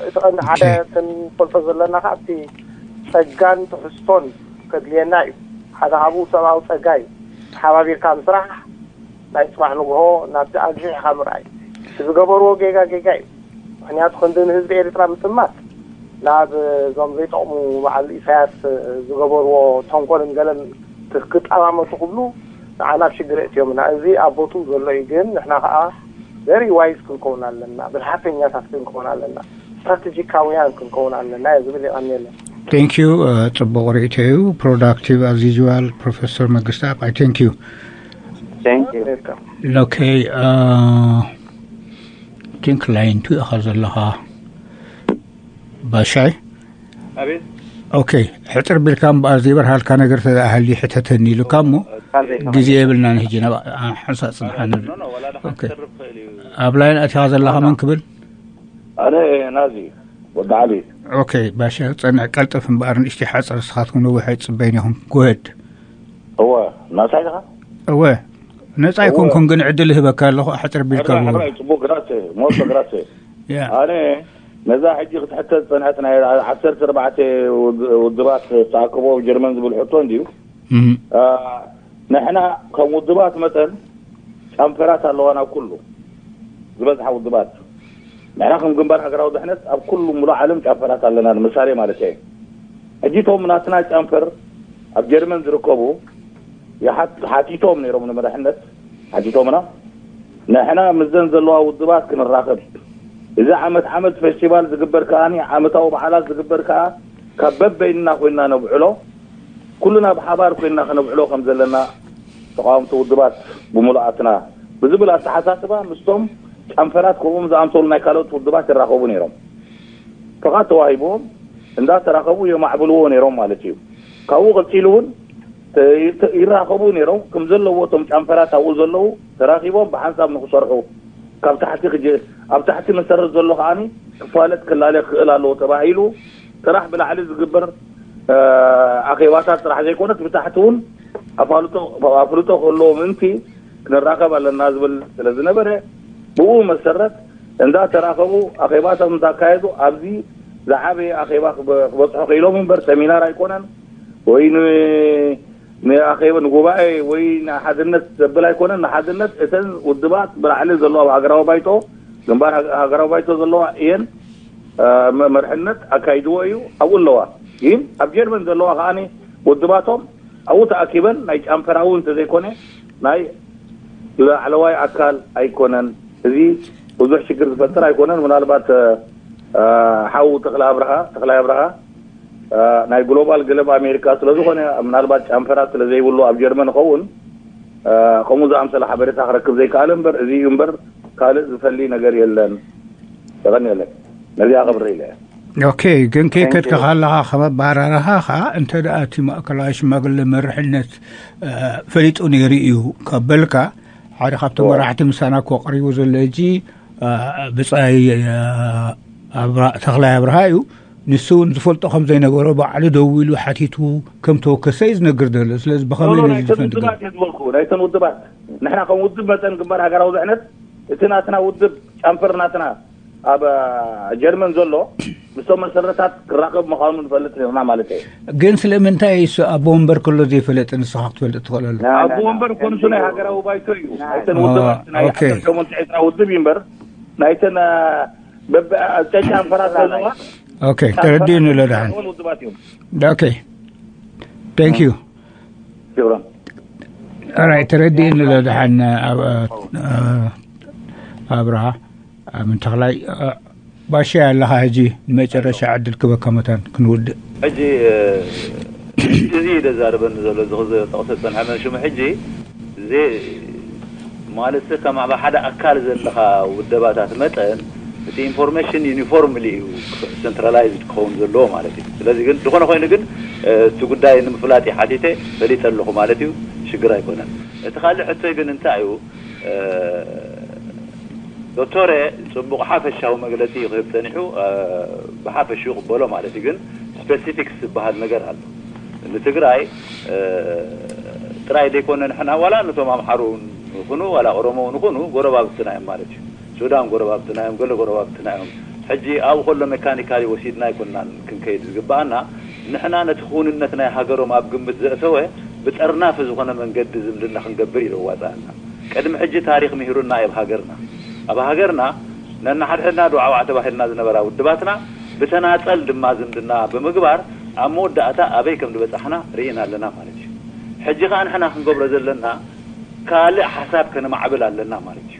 እቲ ቀንዲ ሓደ ክንፈልጦ ዘለና ከዓ ኣብቲ ጸጋን ትሕዝቶን ከድልየና እዩ። ሓደ ካብኡ ሰብኣዊ ጸጋ እዩ። ተሓባቢርካ ምስራሕ፣ ናይ ጽባሕ ንግሆ ናብቲ ኣግሒሕካ ምርኣይ። እቲ ዝገበርዎ ጌጋ ጌጋ እዩ። ምክንያቱ ክንዲ ንህዝቢ ኤርትራ ምጥማት ናብ እዞም ዘይጠቕሙ በዓል ኢሳያስ ዝገበርዎ ተንኮልን ገለን ክጠማመቱ ክብሉ ንዓና ኣብ ሽግር እትዮምና። እዚ ኣብ ቦትኡ ዘሎ እዩ። ግን ንሕና ከዓ very wise ክንከውን ኣለና፣ ብልሓተኛታት ክንከውን ኣለና፣ ስትራቴጂካውያን ክንከውን ኣለና እየ ዝብል። የቐንየለን። Thank you. ጽቡቕ ርእይቶ እዩ። Productive as usual ፕሮፌሰር መንግስታብ። I thank you. Thank you. Okay. Think line two ኢኻ ዘለኻ ባሻይ። ኣቤት። Okay. ሕፅር ቢልካ እምበኣር ዘይበርሃልካ ነገር ተደኣ ሃልዩ ሕተተኒ ኢሉካ እሞ ግዜ የብልናን ሕጂ ናብ ሓንሳእ ፅንሓ ንብል። ኣብ ላይን ኣቲኻ ዘለኻ መን ክብል? ኣነ ናዚ ወዲ ዓሊ። Okay ባሻ፣ ፀንዕ ቀልጥፍ እምበኣር ንእሽተይ ሓፅር፣ ንስኻትኩም ነዊሕ ኣይፅበይን ኢኹም። Go ahead። እወ ናሳይ ኢኻ? እወ ነፃ ኣይኮንኩን፣ ግን ዕድል እህበካ ኣለኹ። ኣሕፅር ቢልካ ሕራይ ሕራይ፣ ፅቡቅ፣ ግራሴ ሞቶ ግራሴ። ኣነ ነዛ ሕጂ ክትሕተት ዝፀንሐት ናይ ዓሰርተ ኣርባዕተ ውድባት ዝተኣከቦ ጀርመን ዝብል ሕቶ እንድዩ። ንሕና ከም ውድባት መጠን ጨንፈራት ኣለዋና። ኩሉ ዝበዝሓ ውድባት ንሕና ከም ግንባር ሃገራዊ ድሕነት ኣብ ኩሉ ሙሉእ ዓለም ጨንፈራት ኣለና። ንምሳሌ ማለት እየ፣ ሕጂ እቶም ናትና ጨንፈር ኣብ ጀርመን ዝርከቡ ሓቲቶም ነይሮም፣ ንመራሕነት ሓቲቶምና፣ ንሕና ምስዘን ዘለዋ ውድባት ክንራኸብ፣ እዚ ዓመት ዓመት ፌስቲቫል ዝግበር ከኣ፣ ዓመታዊ በዓላት ዝግበር ከኣ፣ ካብ በበይንና ኮይንና ነብዕሎ፣ ኩልና ብሓባር ኮይንና ከነብዕሎ ከም ዘለና ተቃወምቲ ውድባት ብምሉኣትና ብዝብል ኣተሓሳስባ ምስቶም ጨንፈራት ከምኡም ዝኣምሰሉ ናይ ካልኦት ውድባት ይራኸቡ ነይሮም። ፍቓድ ተዋሂብዎም እንዳተራኸቡ የማዕብልዎ ነይሮም ማለት እዩ። ካብኡ ቀፂሉ እውን ይራኸቡ ነይሮም። ከም ዘለዎ እቶም ጨንፈራት ኣብኡ ዘለዉ ተራኺቦም ብሓንሳብ ንክሰርሑ ካብ ታሕቲ ክጀ ኣብ ታሕቲ መሰረት ዘሎ ከዓኒ ክፋለጥ ክላለ ክኽእል ኣለዎ ተባሂሉ ጥራሕ ብላዕሊ ዝግበር ኣኼባታት ጥራሕ ዘይኮነስ ብታሕቲ እውን ኣፋልጦ ክህልዎ ምእንቲ ክንራኸብ ኣለና ዝብል ስለ ዝነበረ ብኡ መሰረት እንዳተራኸቡ ኣኼባታት እንዳካየዱ ኣብዚ ዝዓበየ ኣኼባ ክበፅሑ ክኢሎም እምበር ሰሚናር ኣይኮነን ወይ ንኣኼበ ንጉባኤ ወይ ንሓድነት ዘብል ኣይኮነን። ንሓድነት እተን ውድባት ብላዕሊ ዘለዋ ኣብ ሃገራዊ ባይቶ ግንባር ሃገራዊ ባይቶ ዘለዋ እየን መርሕነት ኣካይድዎ እዩ። ኣብኡ ኣለዋ ግን ኣብ ጀርመን ዘለዋ ከዓኒ ውድባቶም ኣብኡ ተኣኪበን ናይ ጫንፈራዊ እንተዘይኮነ ናይ ላዕለዋይ ኣካል ኣይኮነን። እዚ ብዙሕ ሽግር ዝፈጥር ኣይኮነን። ምናልባት ሓው ተክለ ኣብርሃ ተክላይ ኣብርሃ ናይ ግሎባል ገለብ ኣሜሪካ ስለዝኾነ ምናልባት ጫንፈራት ስለዘይብሉ ኣብ ጀርመን ይኸውን ከምኡ ዝኣምሰለ ሓበሬታ ክረክብ ዘይከኣለ እምበር እዚ እዩ እምበር ካልእ ዝፈሊ ነገር የለን። የቐንየለይ። ነዚኣ ክብሪ ኢለ እየ። ኦኬ፣ ግን ከይከድካ ካለኻ ከም ኣባራርኻ ኸዓ እንተ ደኣ እቲ ማእከላዊ ሽማግለ መርሕነት ፈሊጡ ነይሩ እዩ ካብ በልካ ሓደ ካብቶም መራሕቲ ምሳና እኮ ቀሪቡ ዘሎ ሕጂ ብጻይ ተኽላይ ኣብርሃ እዩ። ንሱ እውን ዝፈልጦ ከም ዘይነበሮ ባዕሉ ደዊሉ ሓቲቱ ከም ተወከሰ እዩ ዝነግር ዘሎ። ስለዚ ብኸመይ ነዚ ዝፈልጥ ግን? ናይተን ውድባት ንሕና ከም ውድብ መጠን ግንባር ሃገራዊ ድሕነት እቲ ናትና ውድብ ጫንፈር ናትና ኣብ ጀርመን ዘሎ ምስቶም መሰረታት ክራኸብ ምዃኑ ንፈልጥ ነርና ማለት እዩ። ግን ስለምንታይ እሱ ኣቦ ወንበር ከሎ ዘይፈለጠ ንስኻ ክትፈልጥ ትኽእል ኣሎ? ኣቦ ወንበር ኮንሱ ናይ ሃገራዊ ባይቶ እዩ። ናይተን ውድባት ናይ ዓሰርተ ሸሞንተ ዕስራ ውድብ እዩ እምበር ናይተን ጨጫንፈራት ዘለዋ ኦኬ፣ ተረዲኡኒ ኣሎ ደሓን። ውድባት እዮም። ኦኬ፣ thank you። ክብሮም ኣራይ፣ ተረዲኡኒ ኣሎ ደሓን። ኣብርሃ ኣምን ተኽላይ ባሻ ኣለኻ። ሕጂ ንመጨረሻ ዕድል ክበካ መታን ክንውድእ። ሕጂ እዚ እዩ ዘዛርበኒ ዘሎ፣ እዚ ክዘጠቕሰ ዝጸንሐ መን ሽሙ ሕጂ እዚ ማለት ከም ኣብ ሓደ ኣካል ዘለኻ ውደባታት መጠን እቲ ኢንፎርሜሽን ዩኒፎርምሊ እዩ ሴንትራላይዝድ ክኸውን ዘለዎ ማለት እዩ። ስለዚ ግን ዝኾነ ኮይኑ ግን እቲ ጉዳይ ንምፍላጥ እዩ ሓቲተ ፈሊጠ ኣለኹ ማለት እዩ፣ ሽግር ኣይኮነን። እቲ ካልእ ሕቶይ ግን እንታይ እዩ ዶክተረ ጽቡቕ ሓፈሻዊ መግለጺ ክህብ ጸኒሑ ብሓፈሽኡ ይቕበሎ ማለት እዩ። ግን ስፔሲፊክስ ዝበሃል ነገር ኣሎ። ንትግራይ ጥራይ ዘይኮነ ንሕና ዋላ ነቶም ኣምሓሩ ንኹኑ ዋላ ኦሮሞ ንኹኑ ጎረባብትና እዮም ማለት እዩ። ሱዳን ጎረባብትና እዮም፣ ገለ ጎረባብትና እዮም። ሕጂ ኣብኡ ከሎ ሜካኒካሊ ወሲድና ኣይኮንናን ክንከይድ ዝግባኣና። ንሕና ነቲ ክውንነት ናይ ሃገሮም ኣብ ግምት ዘእተወ ብጠርናፊ ዝኾነ መንገዲ ዝምድና ክንገብር እዩ ዘዋፅኣና። ቅድሚ ሕጂ ታሪኽ ምሂሩና እዩ ኣብ ሃገርና። ኣብ ሃገርና ነንሓድሕድና ዶ ዓዋዕ ተባሂልና ዝነበራ ውድባትና ብተናፀል ድማ ዝምድና ብምግባር ኣብ መወዳእታ ኣበይ ከም ዝበፃሕና ርኢና ኣለና ማለት እዩ። ሕጂ ከዓ ንሕና ክንገብሮ ዘለና ካልእ ሓሳብ ከነማዕብል ኣለና ማለት እዩ።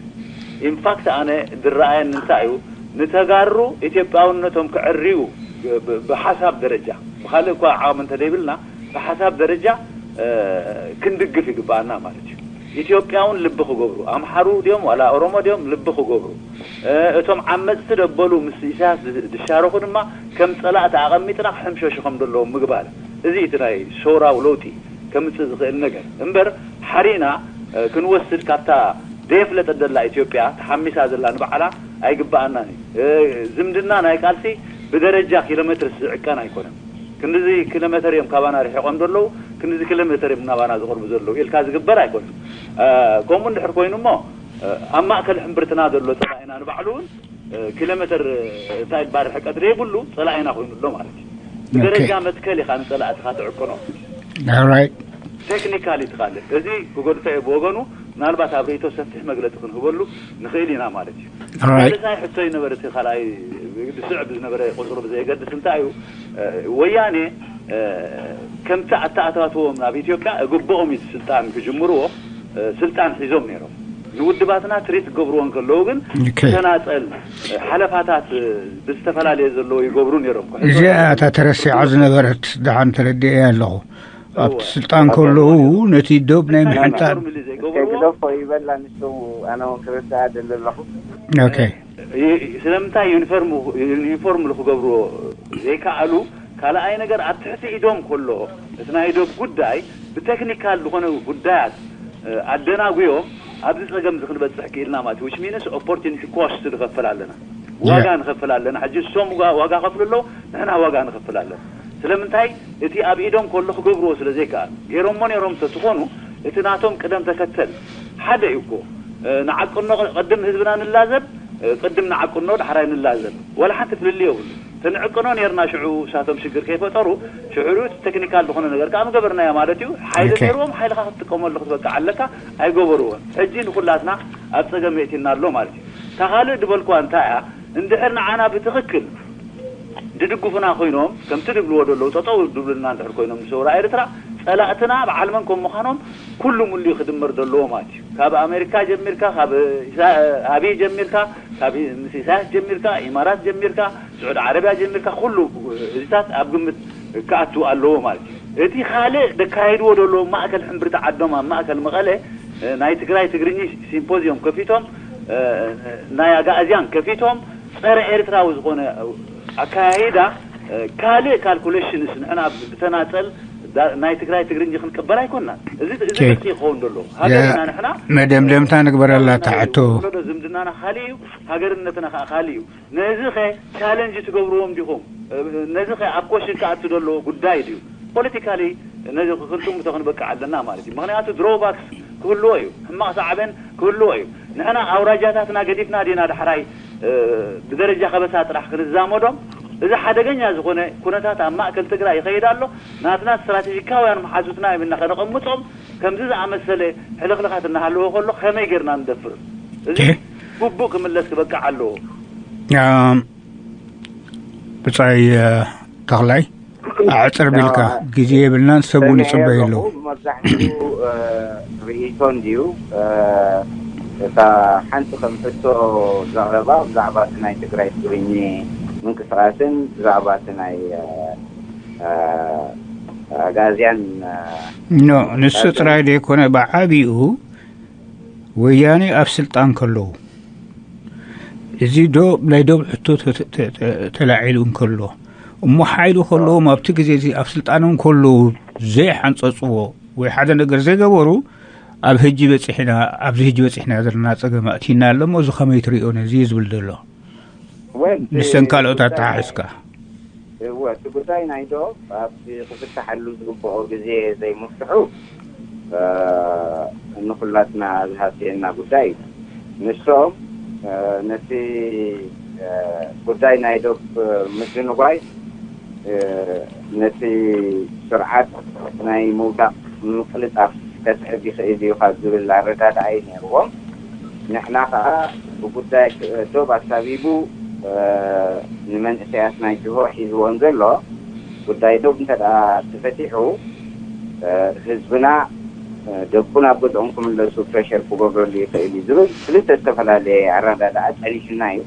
ኢንፋክት ኣነ ዝረኣየኒ እንታይ እዩ፣ ንተጋሩ ኢትዮጵያውነቶም ክዕርዩ ብ- ብሓሳብ ደረጃ፣ ብካልእ እኳ ዓቕሚ እንተደይብልና ብሓሳብ ደረጃ ክንድግፍ ይግባኣና ማለት እዩ። ኢትዮጵያውን ልቢ ክገብሩ፣ ኣምሓሩ ድዮም ዋላ ኦሮሞ ድዮም ልቢ ክገብሩ፣ እቶም ዓመፅቲ ደበሉ ምስ ኢሳያስ ዝሻረኹ ድማ ከም ፀላእቲ ኣቐሚጥና ክሕምሸሹ ከም ዘለዎም ምግባር፣ እዚ እቲ ናይ ሰውራዊ ለውጢ ከምፅእ ዝኽእል ነገር እምበር፣ ሓሪእና ክንወስድ ካብታ ደየፍለጠት ዘላ ኢትዮጵያ ተሓሚሳ ዘላ ንባዕላ ኣይግባኣናን እዩ። ዝምድና ናይ ቃልሲ ብደረጃ ኪሎ ሜትርስ ዝዕቀን ኣይኮነን። ክንድዚ ኪሎ ሜተር እዮም ካባና ርሒቖም ዘለዉ፣ ክንድዚ ኪሎ ሜተር እዮም ናባና ዝቕርቡ ዘለዉ ኢልካ ዝግበር ኣይኮነን። ከምኡ እንድሕር ኮይኑ እሞ ኣብ ማእከል ሕምብርትና ዘሎ ፀላኢና ንባዕሉ እውን ኪሎ ሜተር እንታይ ይባል ርሕቀት ዘይብሉ ፀላኢና ኮይኑ ኣሎ ማለት እዩ። ብደረጃ መትከል ኢኻ ንፀላእትኻ ትዕቅኖ። Alright. ቴክኒካሊ ትኻልእ። እዚ ክጎድቶ እየ ብወገኑ። ምናልባት ኣብ ርእይቶ ሰፊሕ መግለፂ ክንህበሉ ንኽእል ኢና ማለት እዩ። Alright. ሳልሳይ ሕቶ ይነበረ እቲ ካልኣይ ስዕብ ዝነበረ ቁፅሩ ብዘየገድስ እንታይ እዩ፣ ወያኔ ከምቲ ኣተኣታትዎም ናብ ኢትዮጵያ እግብኦም እዩ ስልጣን ክጅምርዎ ስልጣን ሒዞም ነይሮም። ንውድባትና ትሪት ክገብርዎ እንከለዉ ግን Okay. ተናፀል ሓለፋታት ብዝተፈላለየ ዘለዎ ይገብሩ ነይሮም። እዚኣ እታ ተረሲዓ ዝነበረት ደሓን ተረዲኤ ኣለኹ። ኣብቲ ስልጣን ከለዉ ነቲ ዶብ ናይ ምሕንጣር ኖርማሊ ዘይገብርዎ ግደፎ ይበላ ንሱ ኣነ እውን ክርዳኣ ደሊ ኣለኹ። Okay. ይ- ስለምንታይ ዩኒፎርም ዩኒፎርም ክገብርዎ ዘይከኣሉ? ካልኣይ ነገር ኣብ ትሕቲ ኢዶም ከሎ እቲ ናይ ዶብ ጉዳይ ብቴክኒካል ዝኾነ ጉዳያት እ፣ ኣደናጉዮም ኣብዚ ፀገም እዚ ክንበፅሕ ክኢልና ማለት which means opportunity cost ንኸፍል ኣለና፣ ዋጋ ንኸፍል ኣለና። ሕጂ እሶም ዋ- ዋጋ ከፍሉ ኣለዉ፣ ንሕና ዋጋ ንኸፍል ኣለና። ስለምንታይ? እቲ ኣብ ኢዶም ከሎ ክገብርዎ ስለ ዘይከኣሉ። ገይሮሞ ነይሮም እንተትኾኑ እቲ ናቶም ቅደም ተከተል ሓደ እዩ እኮ። እ፣ ንዓቅኖ ቅድም ህዝብና ንላዘብ፣ እ፣ ቅድም ንዓቅኖ ዳሕራይ ንላዘብ። ዋላ ሓንቲ ፍልልይ የብሉ። ተንዕቅኖ ነርና ሽዑ እሳቶም ሽግር ከይፈጠሩ ሽዑ እቲ ቴክኒካል ዝኾነ ነገር ከዓ ምገበርናዮ ማለት እዩ። ሓይሊ Okay. ነይርዎም ሓይልኻ ክትጥቀመሉ ክትበቅዕ ኣለካ ኣይገበርዎን። ሕጂ ንኩላትና ኣብ ፀገም የእቲና ኣሎ ማለት እዩ። እታ ካልእ ድበልኳ እንታይ እያ? እንድሕር ንዓና ብትኽክል ድድግፉና ኮይኖም ከምቲ ድብልዎ ዘለዉ ጠጠው ድብሉና እንድሕር ኮይኖም ንሰውራ ኤርትራ ፀላእትና በዓል መን ከም ምዃኖም ኩሉ ሙሉ ክድመር ዘለዎ ማለት እዩ። ካብ ኣሜሪካ ጀሚርካ ካብ ኢሳ- ኣብይ ጀሚርካ ካብ ምስ ኢሳያስ ጀሚርካ ኢማራት ጀሚርካ ስዑድ ዓረብያ ጀሚርካ ኩሉ እዚታት ኣብ ግምት ክኣቱ ኣለዎ ማለት እዩ። እቲ ካልእ ደካይድዎ ዘለዉ ማእከል ሕምብርቲ ዓዶም ኣብ ማእከል መቐለ ናይ ትግራይ ትግርኚ ሲምፖዚዮም ከፊቶም ናይ ኣጋእዝያን ከፊቶም ፀረ ኤርትራዊ ዝኾነ ኣካያይዳ ካልእ ካልኩሌሽንስ ንሕና ብተናፀል ናይ ትግራይ ትግርኛ ክንቅበል ኣይኮንናን። እዚ እዚ ኦኬ። ጥቅሲ ይኸውን ዘሎ ሃገርና ንሕና መደምደምታ ንግበረላ እታ ሕቶ። ዝምድናና ካልእ እዩ፣ ሃገርነትና ከዓ ካልእ እዩ። ነዚ ከ ቻለንጅ ትገብርዎም ዲኹም? ነዚ ከ ኣብ ኮሽን ክኣቱ ዘሎ ጉዳይ ድዩ? ፖለቲካሊ ነዚ ክንጥምቶ ክንበቅዕ ኣለና ማለት እዩ። ምክንያቱ ድሮባክስ ክህልዎ እዩ፣ ሕማቕ ሳዕቤን ክህልዎ እዩ። ንሕና ኣውራጃታትና ገዲፍና ዲና ዳሕራይ ብደረጃ ከበሳ ጥራሕ ክንዛመዶም? እዚ ሓደገኛ ዝኾነ ኩነታት ኣብ ማእከል ትግራይ ይኸይድ ኣሎ። ናትና ስትራቴጂካውያን መሓዙትና እዮም ኢልና ከነቐምጦም ከምዚ ዝኣመሰለ ሕልኽልኻት እናሃለዎ ከሎ ከመይ ጌርና ንደፍር? እዚ እህ። ግቡእ ክምለስ ክበቅዕ ኣለዎ። ብፃይ ተኽላይ ኣዕፅር ቢልካ ግዜ የብልናን፣ ሰብ እውን ይፅበዩ ኣለዉ። መብዛሕትኡ ርእይቶ እንድዩ። እታ ሓንቲ ከም ሕቶ ዘቕረባ ብዛዕባ እቲ ናይ ትግራይ ትግርኚ ምንቅስቃስን ብዛዕባ እቲ ናይ ኣጋዝያን ኖ ንሱ ጥራይ ዘይኮነ ብዓቢኡ ወያኔ ኣብ ስልጣን ከለዉ እዚ ዶብ ናይ ዶብ ሕቶ ተላዒሉ እንከሎ እሞ ሓይሉ ከለዎም ኣብቲ ግዜ እዚ ኣብ ስልጣኖም ከለዉ ዘይሓንፀፅዎ ወይ ሓደ ነገር ዘይገበሩ ኣብ ህጂ በፂሕና ኣብዚ ህጂ በፂሕና ዘለና ፀገም ኣእቲና ኣሎ እሞ እዚ ከመይ ትሪኦ ነዚ እዩ ዝብል ዘሎ። ንሰን ካልኦት ኣተሓሕዝካ እወ እቲ ጉዳይ ናይ ዶ ኣብቲ ክፍታሓሉ ዝግብኦ ግዜ ዘይምፍትሑ ንኩላትና ዝሃስየና ጉዳይ እዩ። ንሶም ነቲ ጉዳይ ናይ ዶብ ምድንጓይ ነቲ ስርዓት ናይ ምውዳቕ ምቅልጣፍ ከስዕብ ይኽእል እዩ ካብ ዝብል ኣረዳድኣ እዩ ነይርዎም። ንሕና ከዓ ብጉዳይ ዶብ ኣሳቢቡ ንመንእሰያት ናይ ጅሆ ሒዝዎም ዘሎ ጉዳይ ዶብ እንተ ተፈቲሑ ህዝብና ደቁ ናብ ገዝኦም ክምለሱ ፕሬሸር ክገብረሉ ይኽእል እዩ ዝብል ክልተ ዝተፈላለየ ኣረዳድኣ ጸኒሕና እዩ።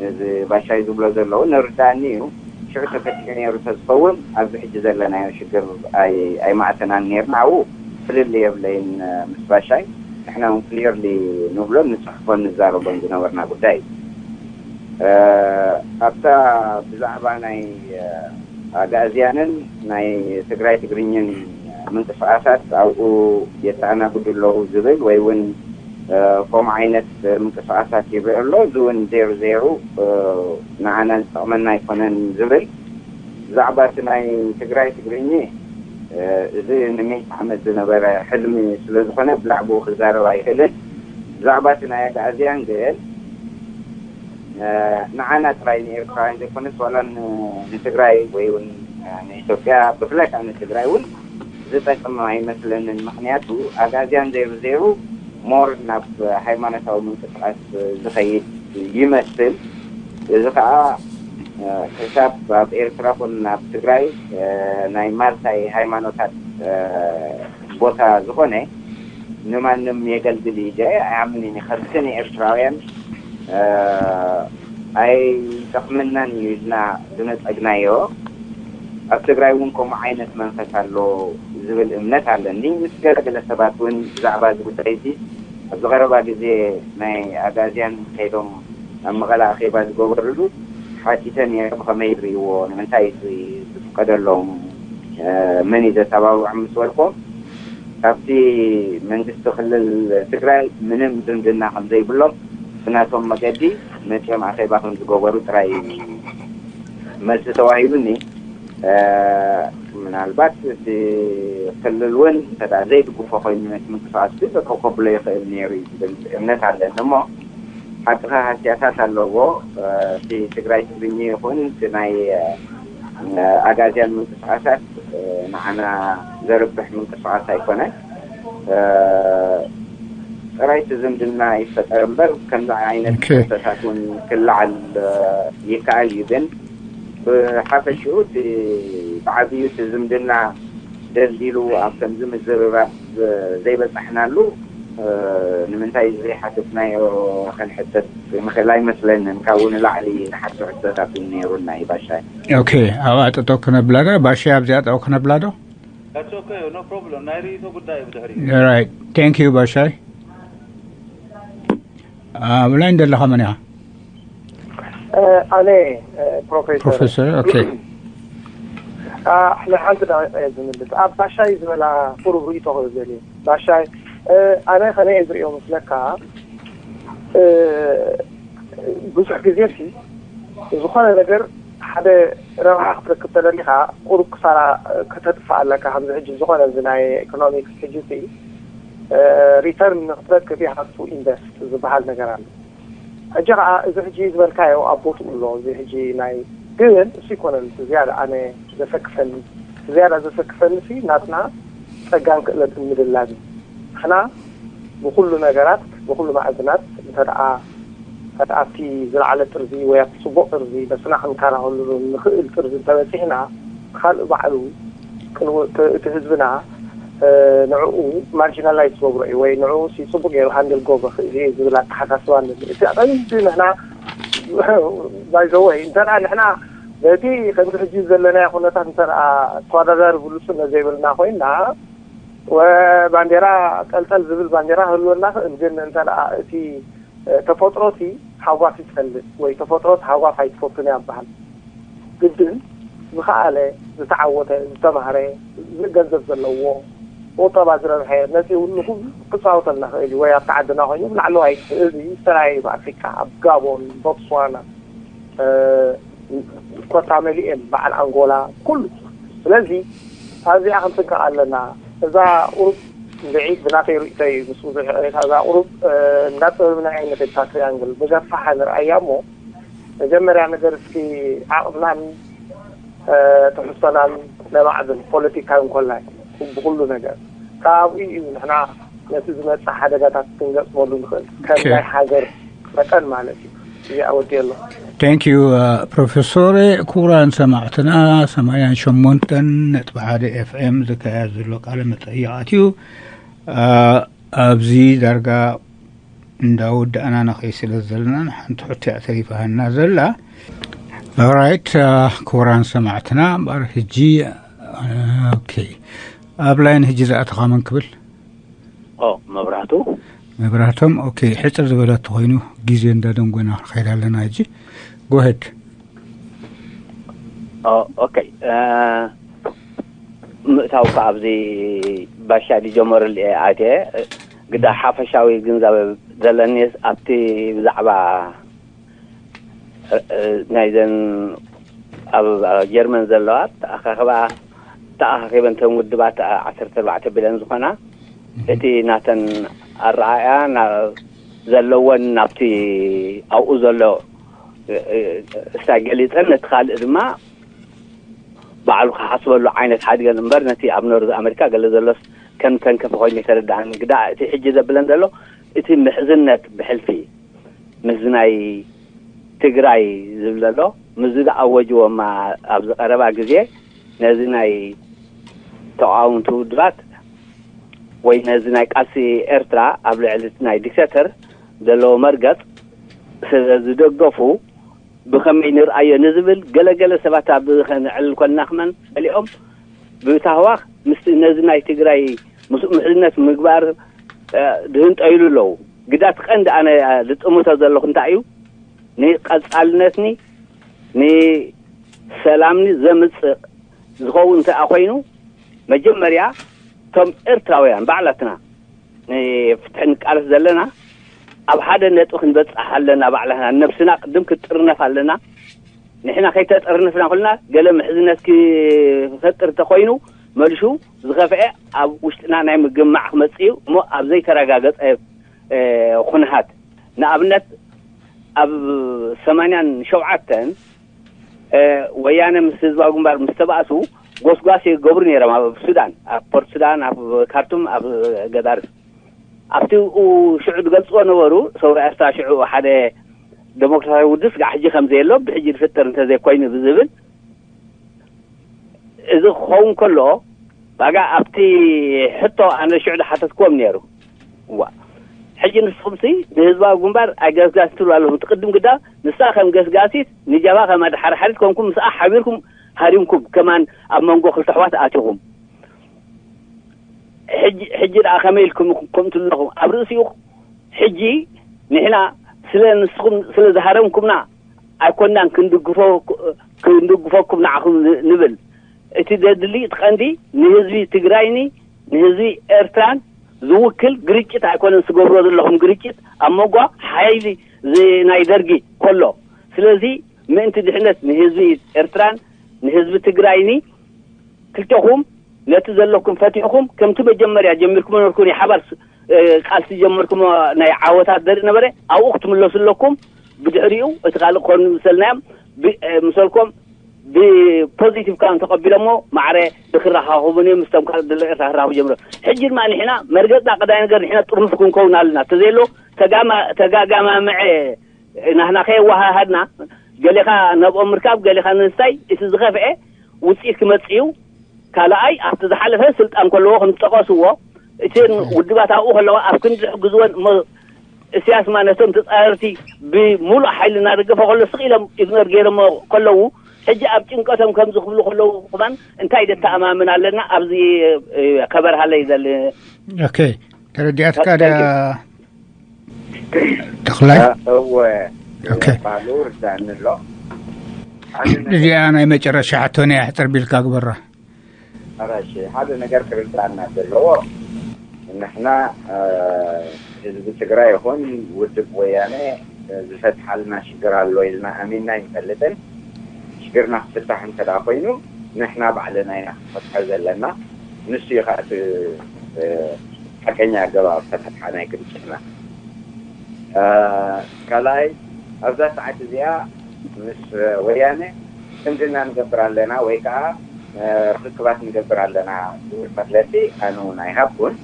እዚ ባሻይ ዝብሎ ዘለዉ ንርዳእኒ እዩ። ሽዑ ተፈቲሑ ነይሩ ተዝኸውን ኣብዚ ሕጂ ዘለናዮ ሽግር ኣይማእተናን ነይርና። ኣብኡ ፍልል የብለይን ምስ ባሻይ። ንሕና እውን ክሊርሊ ንብሎን ንፅሕፎን ንዛረቦን ዝነበርና ጉዳይ እዩ። ኣብታ ብዛዕባ ናይ ኣጋእዝያንን ናይ ትግራይ ትግርኝን ምንቅስቃሳት ኣብኡ የተኣናግዱ ኣለዉ ዝብል ወይ እውን ከምኡ ዓይነት ምንቅስቃሳት ይረአ ኣሎ። እዚ እውን ዜሩ ዜሩ ንዓና ዝጠቕመና ኣይኮነን ዝብል ብዛዕባ እቲ ናይ ትግራይ ትግርኝ እዚ ንሚእቲ ዓመት ዝነበረ ሕልሚ ስለ ዝኾነ ብዛዕባኡ ክዛረብ ኣይኽእልን። ብዛዕባ እቲ ናይ ኣጋእዝያን ግን ንዓና ጥራይ ንኤርትራውያን ዘይኮነስ ዋላ ንትግራይ ወይ እውን ንኢትዮጵያ ብፍላይ ከዓ ንትግራይ እውን ዝጠቅም ኣይመስለንን። ምክንያቱ ኣጋዝያን ዘይሩ ዘይሩ ሞር ናብ ሃይማኖታዊ ምንቅስቃስ ዝኸይድ ይመስል። እዚ ከዓ ክሳብ ኣብ ኤርትራ ኮን ኣብ ትግራይ ናይ ማልታይ ሃይማኖታት ቦታ ዝኾነ ንማንም የገልግል እዩ። ኣይኣምንን እዩ። ከምቲ ንኤርትራውያን ኣይጠቕመናን እዩ ኢልና ዝነጸግናዮ ኣብ ትግራይ እውን ከምኡ ዓይነት መንፈስ ኣሎ ዝብል እምነት ኣለኒ። ምስ ገለገለ ሰባት እውን ብዛዕባ እዚ ጉዳይ እዚ ኣብ ዝቐረባ ግዜ ናይ ኣጋዝያን ከይዶም ኣብ መቐለ ኣኼባ ዝገበርሉ ሓቲተ ነይረ። ብኸመይ ይርእይዎ? ንምንታይ እዚ ዝፍቀደሎም? መን እዩ ዘተባብዖም ምስ በልኮም ካብቲ መንግስቲ ክልል ትግራይ ምንም ዝምድና ከም ዘይብሎም ብናቶም መገዲ መፅኦም ኣኼባ ከም ዝገበሩ ጥራይ እዩ መልሲ ተዋሂቡኒ። ምናልባት እቲ ክልል እውን እንተ ዘይድግፎ ኮይኑ ነቲ ምንቅስቃስ እዚ ጠጠው ከብሎ ይኽእል ነይሩ እዩ ዝብል እምነት ኣለኒ። እሞ ሓቅኻ ሃስያታት ኣለዎ። እቲ ትግራይ ትግርኛ ይኹን እቲ ናይ ኣጋዝያን ምንቅስቃሳት ንዓና ዘርብሕ ምንቅስቃስ ኣይኮነን። ጥራይ እቲ ዝምድና ይፈጠር እምበር ከምዚ ዓይነት ክስተታት እውን ክለዓል ይከኣል እዩ። ግን ብሓፈሽኡ እቲ ብዓብዩ እቲ ዝምድና ደልዲሉ ኣብ ከምዚ ምዝርራብ ዘይበፃሕናሉ ንምንታይ ዘይሓተትናዮ ክንሕተት ንኽእል ኣይመስለንን። ካብኡ ንላዕሊ ንሓቶ ሕቶታት እውን ነይሩና እዩ ባሻይ። ኦኬ፣ ኣብኣ ጠጠው ከነብላ ዶ? ባሻይ ኣብዚኣ ጠጠው ከነብላ ዶ? That's okay, no problem. ናይ ርእይቶ ጉዳይ እዩ ብድሕሪ Right. Thank you ባሻይ። ኣብ ላይን ዘለኻ መን ኢኻ? ኣነ ፕሮፌሰር ፕሮፌሰር። ኦኬ። ሕነ ሓንቲ ደቂቕ እየ ዝምልስ ኣብ ባሻይ ዝበላ ቁሩብ ርእይቶ ክህብ ደልየ። ባሻይ ኣነ ከመይ እየ ዝርእዮ መስለካ፣ ብዙሕ ግዜ ሲ ዝኾነ ነገር ሓደ ረብሓ ክትረክብ ተደሊኻ ቁሩብ ክሳራ ከተጥፍእ ኣለካ። ከምዚ ሕጂ ዝኾነ እዚ ናይ ኢኮኖሚክስ ሕጂ ሲ ሪተርን ንክትረክብ you have to invest ዝበሃል ነገር ኣሎ። ሕጂ ከዓ እዚ ሕጂ ዝበልካዮ ኣብ ቦትኡ ኣሎ። እዚ ሕጂ ናይ ግን እሱ ይኮነን ዝያዳ ኣነ ዘሰክፈኒ ዝያዳ ዘሰክፈኒ ሲ ናትና ጸጋን ክእለትን ምድላብ እዩ። ንሕና ብኩሉ ነገራት ብኩሉ ማዕዝናት እንተ ደኣ ኣብቲ ዝለዓለ ጥርዚ ወይ ኣብቲ ጽቡቕ ጥርዚ ነብስና ክንከላኸለሉ ንኽእል ጥርዚ እንተበጺሕና ካልእ ባዕሉ እቲ ህዝብና ንዕኡ ማርጂናላይዝ ዝገብሮ እዩ ወይ ንዕኡ ሲ ጽቡቅ ገይሩ ሃንድል ክገብሮ ክእል እዩ ዝብል ኣተሓሳስባ ኣለኒ። እቲ ቀንዲ ንሕና ባይዘወይ እንተ ደኣ ንሕና በቲ ከምዚ ሕጂ ዘለናዮ ኩነታት እንተ ደኣ ተወዳዳሪ ብሉጽነት ዘይብልና ኮይንና ባንዴራ ጠልጠል ዝብል ባንዴራ ክህልወና ክእል ግን እንተ ደኣ እቲ ተፈጥሮ እቲ ሃጓፍ ይጸልእ ወይ ተፈጥሮ እቲ ሃጓፍ ኣይትፈቱን እያ ይበሃል። ግድን ዝኸኣለ፣ ዝተዓወተ፣ ዝተማህረ፣ ገንዘብ ዘለዎ፣ ቁጠባ ዝረብሐ መፂኡ ንኹሉ ክፃወተልና ክእል እዩ ወይ ኣብቲ ዓድና ኮይኑ ብላዕለዋይ እዚ ዝተለያዩ ብኣፍሪካ ኣብ ጋቦን፣ ቦትስዋና፣ ኮታ መሊኤን በዓል ኣንጎላ ኩሉ ስለዚ ኣብዚኣ ክንጥንቀቕ ኣለና። እዛ ቁሩብ ብዒድ ብናተይ ርእቶ እዩ ምስ ብዙሕ ሬሳ እዛ ቁሩብ እንዳ ጥበብና እያ ነፈታ ትሪያንግል ብገፋሓ ንርኣያ እሞ መጀመርያ ነገር እስኪ ዓቕምናን ትሕዝቶናን ነማዕብል ፖለቲካ እንኮላይ ብኩሉ ነገር ካብኡ እዩ ንሕና ነቲ ዝመፅእ ሓደጋታት ክንገጥመሉ ንኽእል ከም ናይ ሃገር መጠን ማለት እዩ። እዚኣ ወዲ ኣሎ። Thank you ፕሮፌሶር። ክቡራን ሰማዕትና ሰማንያን ሸሞንተን ነጥቢ ሓደ ኤፍኤም ዝካየድ ዘሎ ቃለ መጠይቃት እዩ። ኣብዚ ዳርጋ እንዳወዳእና ንኸይ ስለ ዘለና ሓንቲ ሕቶ እያ ተሪፋሃና ዘላ። ኦራይት ክቡራን ሰማዕትና እምበኣር ሕጂ ኦኬ ኣብ ላይን ሕጂ ዝኣተኻ መን ክብል መብራህቱ መብራህቶም ኦኬ ሕፅር ዝበለ ተኮይኑ ግዜ እንዳደንጎና ክንኸይድ ኣለና ሕጂ ጎሄድ ኦኬ ምእታው ከ ኣብዚ ባሻ ዲጀመርል ኣትየ ግዳ ሓፈሻዊ ግንዛበ ዘለኒ ኣብቲ ብዛዕባ ናይዘን ኣብ ጀርመን ዘለዋ ኣኸኸባ ተኣኻኺበን ተን ውድባት ዓሰርተ ኣርባዕተ ቢለን ዝኾና እቲ ናተን ኣረኣያ ዘለወን ናብቲ ኣብኡ ዘሎ ስታይ ገሊፀን ነቲ ካልእ ድማ ባዕሉ ክሓስበሉ ዓይነት ሓድገን እምበር ነቲ ኣብ ኖርዝ ኣሜሪካ ገለ ዘሎስ ከም ተንከፈ ኮይኑ የተረዳእኒ ግዳ እቲ ሕጂ ዘብለን ዘሎ እቲ ምሕዝነት ብሕልፊ ምስዚ ናይ ትግራይ ዝብል ዘሎ ምስዚ ዝኣወጅዎ እማ ኣብዚ ቀረባ ግዜ ነዚ ናይ ተቃወምቲ ውድባት ወይ ነዚ ናይ ቃልሲ ኤርትራ ኣብ ልዕሊ ናይ ዲክተተር ዘለዎ መርገጽ ስለ ዝደገፉ ብኸመይ ንርኣዮ ንዝብል ገለገለ ሰባት ኣብ ከነዕልል ኮንና ክመን ገሊኦም ብታህዋኽ ምስቲ ነዚ ናይ ትግራይ ምስኡ ምሕዝነት ምግባር ድህንጠይሉ ኣለዉ። ግዳት ቀንዲ ኣነ ዝጥምቶ ዘለኹ እንታይ እዩ ንቀጻልነትኒ ንሰላምኒ ዘምጽእ ዝኸውን እንተ ኮይኑ መጀመርያ እቶም ኤርትራውያን ባዕላትና ንፍትሒ ንቃለስ ዘለና ኣብ ሓደ ነጥቢ ክንበጽሕ ኣለና። ባዕላትና ነብስና ቅድም ክትጥርነፍ ኣለና። ንሕና ከይተጠርንፍና ኩልና ገለ ምሕዝነት ክፈጥር እንተኮይኑ መልሹ ዝኸፍአ ኣብ ውሽጥና ናይ ምግማዕ ክመጽእ እዩ እሞ ኣብ ዘይተረጋገጸ ኩነታት ንኣብነት ኣብ ሰማንያን ሸውዓተን ወያነ ምስ ህዝባዊ ግንባር ምስ ተባእሱ ጎስጓስ ይገብሩ ነይሮም ኣብ ሱዳን ኣብ ፖርት ሱዳን ኣብ ካርቱም ኣብ ገዳርፍ ኣብቲ ሽዑ ዝገልፅዎ ነበሩ ሰውራ ኤርትራ ሽዑ ሓደ ዴሞክራሲያዊ ውድብ ስጋዕ ሕጂ ከም ዘየሎ ብሕጂ ዝፍጠር እንተዘይኮይኑ ብዝብል እዚ ክኸውን ከሎ ባጋ ኣብቲ ሕቶ ኣነ ሽዑ ዝሓተትክዎም ነይሩ እዋ ሕጂ ንስኹምሲ ንህዝባዊ ግንባር ኣይገስጋስ ትብሉ ኣለኹም ትቅድም ግዳ ንሳ ከም ገስጋሲት ንጃባ ከም ኣድሓርሓሪት ኮንኩም ምስኣ ሓቢርኩም ሃሪምኩም ከማን ኣብ መንጎ ክልተ ኣሕዋት ኣቲኹም ሕጂ ደኣ ከመይ ኢልኩም ከምኡ ትብሉ ኣለኹም ኣብ ርእሲኡ ሕጂ ንሕና ስለ ንስኹም ስለ ዝሃረምኩምና ኣይኮናን ክንድግፎ ክንድግፈኩም ንዓኹም ንብል እቲ ዘድሊ እቲ ቀንዲ ንህዝቢ ትግራይኒ ንህዝቢ ኤርትራን ዝውክል ግርጭት ኣይኮነን ዝገብሮ ዘለኹም ግርጭት ኣብ መንጎ ሓይሊ ናይ ደርጊ ከሎ ስለዚ ምእንቲ ድሕነት ንህዝቢ ኤርትራን ንህዝቢ ትግራይኒ ክልተኹም ነቲ ዘለኩም ፈቲሕኩም ከምቲ መጀመርያ ጀሚርኩም ነበርኩም ናይ ሓባር ቃልሲ ጀመርኩም ናይ ዓወታት ዘርኢ ነበረ ኣብኡ ክትምለሱ ኣለኩም ብድሕሪኡ እቲ ካልእ ክኾኑ ዝሰልናዮም ምሰልኮም ብፖዚቲቭ ካን ተቐቢሎሞ ማዕረ ንክረኻኸቡን እዮም ምስቶም ካልእ ደለ ኤርትራ ክራኸቡ ጀምሮ ሕጂ ድማ ንሕና መርገፅና ቀዳይ ነገር ንሕና ጥርኑፍ ክንከውን ኣለና ተዘየሎ ተጋማምዐ ናህና ከየወሃሃድና ገሌኻ ነብኦም ምርካብ ገሌኻ ንንስታይ እቲ ዝኸፍአ ውፅኢት ክመፅእ እዩ ካልኣይ ኣብቲ ዝሓለፈ ስልጣን ከለዎ ከም ዝጠቀስዎ እተን ውድባት ኣብኡ ከለዋ ኣብ ክንዲ ዝሕግዝወን እሞ እስያስ ማ ነቶም ተፃረርቲ ብሙሉእ ሓይሊ እናደገፈ ከሎ ስቕ ኢሎም ኢግኖር ገይሮሞ ከለዉ ሕጂ ኣብ ጭንቀቶም ከምዚ ክብሉ ከለዉ ክማን እንታይ ደተኣማምን ኣለና ኣብዚ ከበርሃለይ ዘል ኦኬ ተረዲኣትካ ዳ ተኽላይ እወ ባሉ ርዳኒ ኣሎ እዚኣ ናይ መጨረሻ ሕቶኒ እያ ሕፅር ቢልካ ግበራ ኣራሽ ሓደ ነገር ክርዳና ዘለዎ ንሕና ህዝቢ ትግራይ ይኹን ውድብ ወያነ ዝፈትሓልና ሽግር ኣሎ ኢልና ኣሚንና ይንፈልጥን ሽግርና ክፍታሕ እንተ ኮይኑ ንሕና ባዕልና ኢና ክንፈትሖ ዘለና ንሱ እዩ ከዓ ሓቀኛ ኣገባብ ተፈትሓ ናይ ግጭትና። ካልኣይ ኣብዛ ሰዓት እዚኣ ምስ ወያነ ዝምድና ንገብር ኣለና ወይ ከዓ ርክክባት ንገብር ኣለና ዝብል መግለፂ ኣነ እውን ኣይሃብኩን።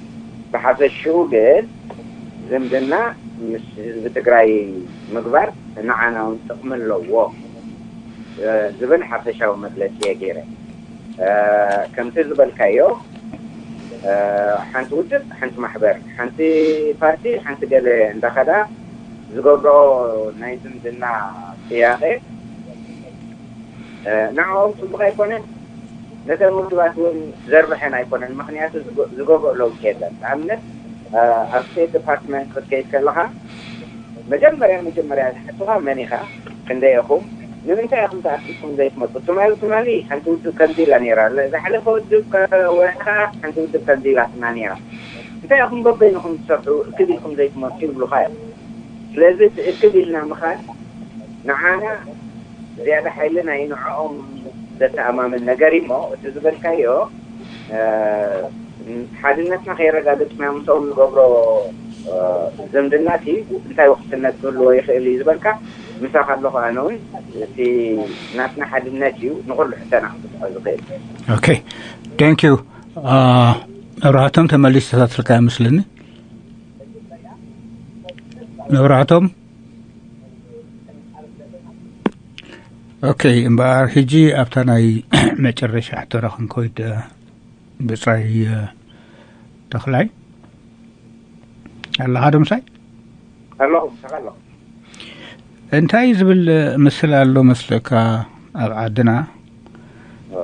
ብሓፈሽኡ ግን ዝምድና ምስ ህዝቢ ትግራይ ምግባር ንዓና እውን ጥቕሚ ኣለዎ ዝብል ሓፈሻዊ መግለፂ እየ ገይረ። ከምቲ ዝበልካዮ ሓንቲ ውድብ ሓንቲ ማሕበር ሓንቲ ፓርቲ ሓንቲ ገለ እንዳኸዳ ዝገብሮ ናይ ዝምድና ጥያቄ ንዕኦም ፅቡቅ ኣይኮነን። ነተን ውድባት እውን ዘርብሐን ኣይኮነን። ምክንያቱ ዝገብሮ ለውጢ የለን። ንኣብነት ኣብ ስቴት ዲፓርትመንት ክትከይድ ከለካ መጀመርያ መጀመርያ ዝሓቱካ መን ኢካ፣ ክንደይ ኢኹም፣ ንምንታይ ኢኹም ተኣኪብኩም ዘይትመፁ? ትማሊ ትማሊ ሓንቲ ውድብ ከምዚ ኢላ ነይራ፣ ዝሓለፈ ውድብ ወርሒ ከዓ ሓንቲ ውድብ ከምዚ ኢላትና ነይራ። እንታይ ኢኹም በበይንኹም ትሰርሑ እክብ ኢልኩም ዘይትመፁ ይብሉካ እዮም። ስለዚ እቲ እክብ ኢልና ምኻድ ንዓና ዝያዳ ሓይሊ ናይ ንዕኦም ዘተኣማምን ነገር እሞ እቲ ዝበልካዮ ሓድነትና ከየረጋገፅና ምስኦም ንገብሮ ዝምድና እቲ እንታይ ውሕስነት ክህልዎ ይኽእል እዩ ዝበልካ ምሳኻ ኣለኹ። ኣነ እውን እቲ ናትና ሓድነት እዩ ንኩሉ ሕተና ክብፅሖ ዝኽእል። ኦኬ፣ thank you። መብራህቶም ተመሊስ ተሳትፍካ ይመስለኒ። መብራህቶም ኦኬ። እምበኣር ሕጂ ኣብታ ናይ መጨረሻ ሕቶና ክንከይድ ብፃይ ተኽላይ ኣለኻ ዶ ምሳይ? ኣለኹ ምሳኻ ኣለኹ። እንታይ ዝብል ምስል ኣሎ መስለካ? ኣብ ዓድና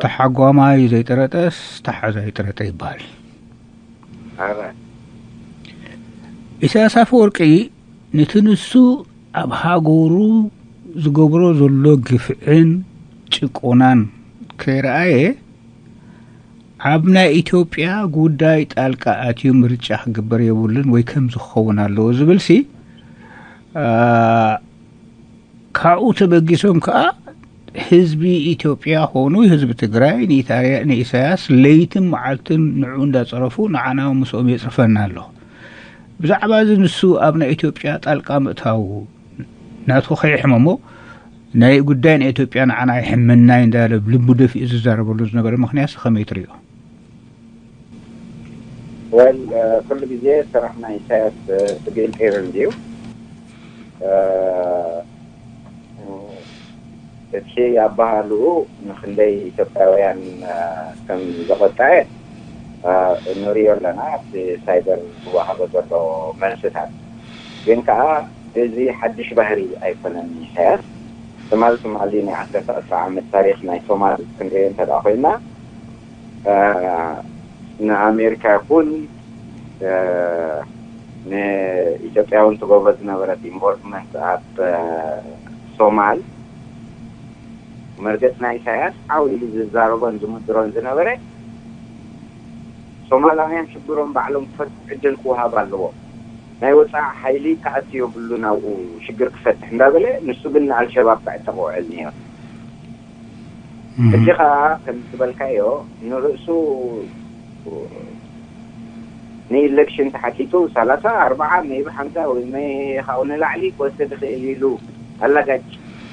ተሓጓማይ ዘይጠረጠስ ተሓዛይ ጠረጠ ይበሃል። ኢሳያስ ኣፈወርቂ ነቲ ንሱ ኣብ ሃገሩ ዝገብሮ ዘሎ ግፍዕን ጭቆናን ከይረኣየ ኣብ ናይ ኢትዮጵያ ጉዳይ ጣልቃ ኣትዩ ምርጫ ክግበር የብሉን ወይ ከምዚ ክኸውን ኣለዎ ዝብል ሲ ካብኡ ተበጊሶም ከዓ ህዝቢ ኢትዮጵያ ኾኑ ህዝቢ ትግራይ ንኢሳያስ ለይትን መዓልትን ንዑ እንዳፀረፉ ንዓና ምስኦም የፅርፈና ኣሎ። ብዛዕባ እዚ ንሱ ኣብ ናይ ኢትዮጵያ ጣልቃ ምእታው ናቱ ከይሕመሞ ናይ ጉዳይ ናይ ኢትዮጵያ ንዓና ይሕመና እዩ እንዳለ ልቡ ደፊኡ ዝዛረበሉ ዝነበረ ምክንያት ከመይ ትሪኦ? ወል ኩሉ ግዜ ስራሕ ናይ ኢሳያስ ስግኢል ቀይሩ እንድዩ። እቲ ኣባሃልኡ ንክንደይ ኢትዮጵያውያን ከም ዘቆጠዐ ንሪኦ ኣለና። ኣብቲ ሳይበር ዝወሃቦ ዘሎ መልስታት ግን ከዓ እዚ ሓድሽ ባህሪ ኣይኮነን። ኢሳያስ ትማል ትማሊ ናይ ዓሰርተ ክልተ ዓመት ታሪክ ናይ ሶማል ክንሪኦ እንተ ኮይንና ንኣሜሪካ ይኹን ንኢትዮጵያ እውን ትገብሮ ዝነበረት ኢንቮልቭመንት ኣብ ሶማል መርገፂ ናይ ኢሳያስ ዓው ኢሉ ዝዛረቦን ዝምድሮን ዝነበረ ሶማላውያን ሽግሮም ባዕሎም ክፈትሑ ዕድል ክወሃብ ኣለዎ። ናይ ወፃኢ ሓይሊ ክኣቱ የብሉን ኣብኡ ሽግር ክፈትሕ እንዳበለ ንሱ ግን ንኣልሸባብ ክዕጠቕ ውዕል ነይሩ። ሕጂ ከዓ ከም ዝበልካዮ ንርእሱ ንኢሌክሽን ተሓቲቱ ሰላሳ ኣርባዓ ሜቢ ሓምሳ ወይ ሜ ካብኡ ንላዕሊ ክወስድ ይኽእል ኢሉ ኣላጋጭ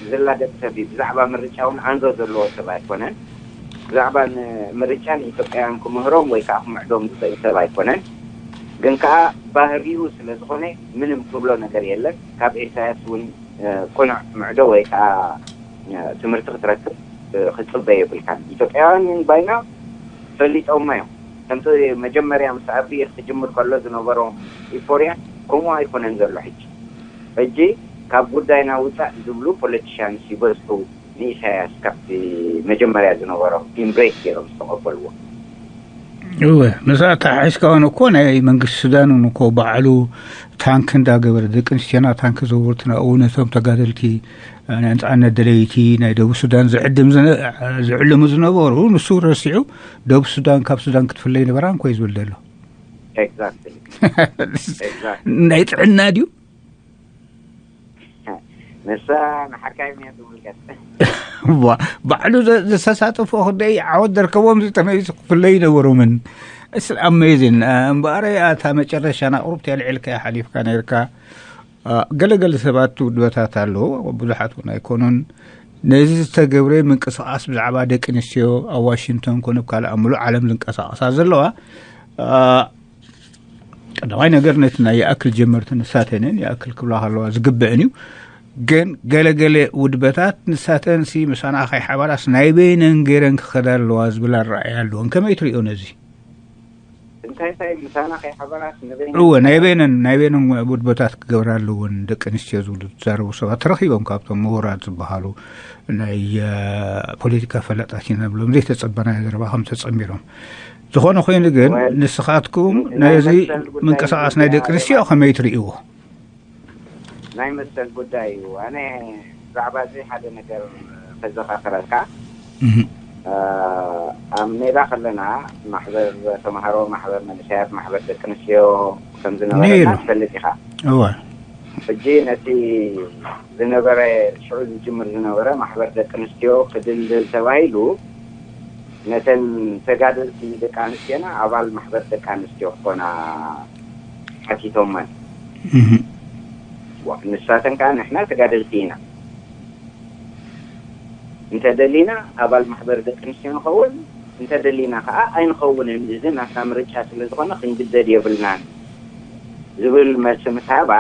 ዝላገጥ ሰብ እዩ። ብዛዕባ ምርጫ እውን ኣንዞ ዘለዎ ሰብ ኣይኮነን። ብዛዕባ ምርጫ ንኢትዮጵያውያን ክምህሮም ወይ ከዓ ክምዕዶም ዝኽእል ሰብ ኣይኮነን። ግን ከዓ ባህሪኡ ስለ ዝኾነ ምንም ትብሎ ነገር የለን። ካብ ኢሳያስ እውን ቁኑዕ ምዕዶ ወይ ከዓ ትምህርቲ ክትረክብ ክፅበ የብልካን። ኢትዮጵያውያን ባይና ፈሊጦማ እዮም። ከምቲ መጀመርያ ምስ ኣብይ ክጅምር ከሎ ዝነበሮም ኢፎርያ ከምኡ ኣይኮነን ዘሎ ሕጂ። ሕጂ ካብ ጉዳይና ውፃእ ዝብሉ ፖለቲሽያንስ ይበዝሑ ንኢሳያስ ካብቲ መጀመርያ ዝነበሮም ኢምብሬስ ገይሮም ዝተቐበልዎ። እወ፣ ምስኣ ተሓሒዝካ እውን እኮ ናይ መንግስቲ ሱዳን እውን እኮ ባዕሉ ታንክ እንዳገበረ ደቂ ኣንስትዮና ታንክ ዘወርትና እውን ነቶም ተጋደልቲ ናይ ነፃነት ደለይቲ ናይ ደቡብ ሱዳን ዝዕድም ዝነ- ዝዕልሙ ዝነበሩ ንሱ ረሲዑ ደቡብ ሱዳን ካብ ሱዳን ክትፍለይ ነበራ እንኮ እዩ ዝብል ዘሎ። ኤግዛክትሊ። ናይ ጥዕና ድዩ? ንሳ ንሓካይም እያ ትምልከት። ዋ፣ ባዕሉ ዘ- ዘሰሳጥፎ ክንደይ ዓወት ደርከቦም ዝተመይሱ ክፍለዩ ነበሮምን። It's amazing. እምበኣር ኣታ መጨረሻ ናቕሩብቲ ኣልዒልካ ሓሊፍካ ነርካ። ገለገለ ሰባት ውድበታት ኣለዉ፣ ብዙሓት እውን ኣይኮኑን። ነዚ ዝተገብረ ምንቅስቃስ ብዛዕባ ደቂ ኣንስትዮ ኣብ ዋሽንግቶን ኮነ ኣብ ካልእ ኣብ ምሉእ ዓለም ዝንቀሳቀሳ ዘለዋ፣ ቀዳማይ ነገር ነቲ ናይ ይኣክል ጀመርቲ ንሳተንን ይኣክል ክብላ ከለዋ ዝግብእን እዩ። ግን ገለገለ ውድበታት ንሳተንሲ ምሳና ከይሓበራስ ናይ በይነን ገይረን ክኸዳ ኣለዋ ዝብል ኣረኣእያ ኣለወን። ከመይ ትሪኦ ነዚ? እንታይ እንታይ ምሳና ከይሓበራስ ንበይነን እወ፣ ናይ በይነን ናይ በይነን ውድበታት ክገብራ ኣለወን ደቂ ኣንስትዮ ዝብሉ ዝዛረቡ ሰባት ተረኺቦም፣ ካብቶም ምሁራት ዝበሃሉ ናይ ፖለቲካ ፈላጣት ኢና ንብሎም ዘይተጸበናዮ ዘረባ ከም ተጸንቢሮም። ዝኾነ ኮይኑ ግን ንስኻትኩም ነዚ ምንቅስቃስ ናይ ደቂ ኣንስትዮ ከመይ ትርእይዎ? ናይ መሰል ጉዳይ እዩ። ኣነ ብዛዕባ እዚ ሓደ ነገር ከዘኻኽረልካ። ኣብ ሜዳ ከለና ማሕበር ተምሃሮ፣ ማሕበር መንእሰያት፣ ማሕበር ደቂ ኣንስትዮ ከም ዝነበረና ትፈልጥ ኢኻ። እወ። ሕጂ ነቲ ዝነበረ፣ ሽዑ ዝጅምር ዝነበረ ማሕበር ደቂ ኣንስትዮ ክድልድል ተባሂሉ፣ ነተን ተጋደልቲ ደቂ ኣንስትዮና ኣባል ማሕበር ደቂ ኣንስትዮ ክኾና ሓቲቶመን። ንሳተን ከዓ ንሕና ተጋደልቲ ኢና፣ እንተደሊና ኣባል ማሕበር ደቂ ኣንስትዮ ንኸውን፣ እንተደሊና ከዓ ኣይንኸውንን፣ እዚ ናትና ምርጫ ስለ ዝኾነ ክንግደድ የብልናን ዝብል መልሲ ምስ ሃባ፣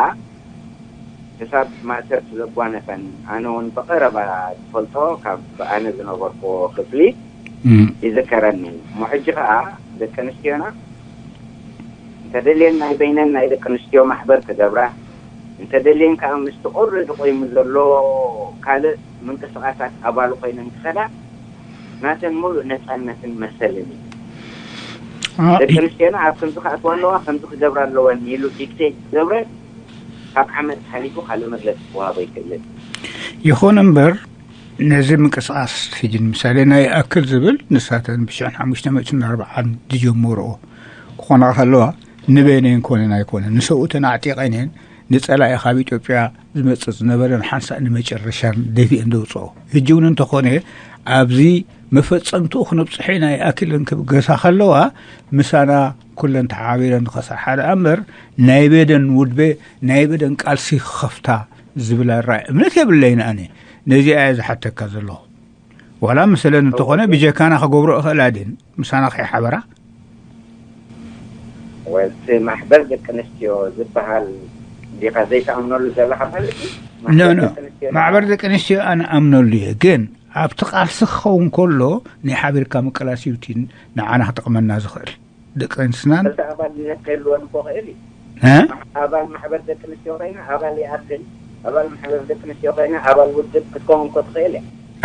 ክሳብ ማእሰርቲ ዘጓነፈን፣ ኣነ እውን ብቐረባ ዝፈልጦ ካብ ኣነ ዝነበርኩዎ ክፍሊ ይዝከረኒ። እሞ ሕጂ ከዓ ደቂ ኣንስትዮና እንተደልየን ናይ በይነን ናይ ደቂ ኣንስትዮ ማሕበር ክገብራ፣ እንተደልየን ከዓ ምስቲ ኦረዲ ቆይሙ ዘሎ ካልእ ምንቅስቃሳት ኣባል ኮይነን ክኸዳ ናተን ሙሉእ ነፃነትን መሰልን እዩ። ደቂ ኣንስትዮና ኣብ ከምዚ ክኣትዋ ኣለዋ፣ ከምዚ ክገብራ ኣለወን ኢሉ ዲክቴት ዝገብረ ካብ ዓመት ሓሊፉ ካልእ መግለፂ ክወሃቦ ይክእልን። ይኹን እምበር ነዚ ምንቅስቃስ ሕጂ ንምሳሌ ናይ ኣክል ዝብል ንሳተን ብሽሕን ሓሙሽተ መእትን ኣርባዓን ዝጀመርኦ ክኾና ከለዋ ንበይነን ኮነን ኣይኮነን ንሰብኡተን ኣዕጢቐን እየን ንጸላኢ ካብ ኢትዮጵያ ዝመጽእ ዝነበረን ሓንሳእ ንመጨረሻን ደፊአን ዘውፅኦ። ሕጂ እውን እንተኾነ ኣብዚ መፈጸምትኡ ክነብፅሖ ኢና ይኣክለን ክብገሳ ከለዋ ምሳና ኩለን ተሓባቢረን ንኸሰርሓ ደኣ እምበር ናይ በደን ውድበ ናይ በደን ቃልሲ ክኸፍታ ዝብል ኣራይ እምነት የብለይን ኣነ። ነዚኣ እየ ዝሓተካ ዘለኹ። ዋላ መሰለን እንተኾነ ብጀካና ክገብሮ እኽእላ ድን ምሳና ከይሓበራ? ወልቲ ማሕበር ደቂ ኣንስትዮ ዝበሃል ዲኻ ዘይተኣምነሉ ዘለኻ ማለት እዩ? ኖ ኖ፣ ማሕበር ደቂ ኣንስትዮ ኣነ ኣምነሉ እየ፣ ግን ኣብቲ ቃልሲ ክኸውን ከሎ ናይ ሓቢርካ ምቅላስ እዩ እቲ ንዓና ክጠቕመና ዝኽእል። ደቂ ኣንስትናን ክልተ ኣባልነት ክህልወን እኮ ክእል እዩ። እ? ኣባል ማሕበር ደቂ ኣንስትዮ ኮይና ኣባል ይኣክል፣ ኣባል ማሕበር ደቂ ኣንስትዮ ኮይና ኣባል ውድብ ክትከውን እኮ ትኽእል እያ።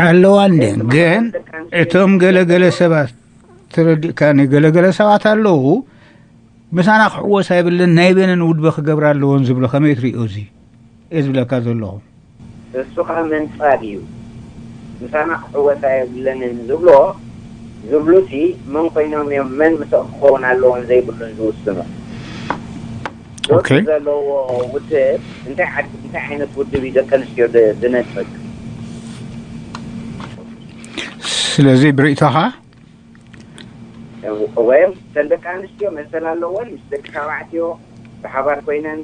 ኣለዋ እንዴ፣ ግን እቶም ገለገለ ሰባት ተረዲእካኒ፣ ገለገለ ሰባት ኣለዉ ምሳና ክሕወስ ኣይብልን ናይ በነን ውድበ ክገብራ ኣለወን ዝብሎ ከመይ ትሪኦ? እዚ እየ ዝብለካ ዘለኹ። እሱ ከዓ መንፃግ እዩ። ምሳና ክሕወስ ኣይብለንን ዝብሎ ዝብሉሲ መን ኮይኖም እዮም፣ መን ምስኦም ክኸውን ኣለዎን ዘይብሉን ዝውስኑ? ዶስ ኦኬ። ዘለዎ ውድብ እንታይ ዓድ-፣ እንታይ ዓይነት ውድብ እዩ ደቂ ኣንስትዮ ድ-፣ ዝነፅግ? ስለዚ ብርእቶኻ ወይም እተን ደቂ ኣንስትዮ መሰል ኣለወን ምስ ደቂ ተባዕትዮ ብሓባር ኮይነን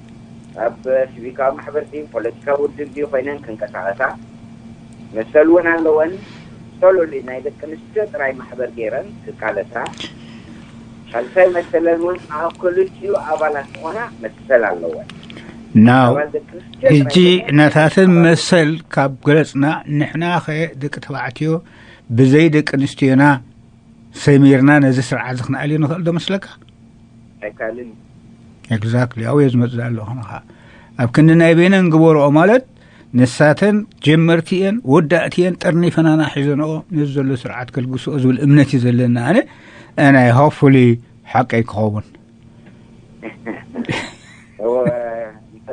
ኣብ ሲቪካዊ ማሕበር ድዩ ፖለቲካዊ ውድብ ድዩ ኮይነን ክንቀሳቐሳ መሰል እውን ኣለወን። ሶሎሊ ናይ ደቂ ኣንስትዮ ጥራይ ማሕበር ገይረን ክቃለሳ። ሳልሳይ መሰለን እውን ኣብ ክልቲኡ ኣባላት ዝኾና መሰል ኣለወን። ናው ኣባል ደቂ ኣንስትዮ ጥራይ ሕጂ ኮይነን ናታተን መሰል ካብ ገለፅና ንሕና ኸ ደቂ ተባዕትዮ ብዘይ ደቂ ኣንስትዮና ሰሚርና ነዚ ስርዓት እዚ ክነኣልዮ ንኽእል ዶ መስለካ? ኣይካልን። ኤግዛክትሊ ኣብኡ እየ ዝመፅእ ኣለኹ። ንኻ ኣብ ክንዲ ናይ በይነን ግበርኦ ማለት ንሳተን ጀመርቲ እየን ወዳእቲ እየን ጠርኒፈናና ሒዘንኦ ነዚ ዘሎ ስርዓት ከልግስኦ ዝብል እምነት እዩ ዘለና። ኣነ ናይ ሆፕፉሊ ሓቀይ ክኸውን እወ፣ እንተ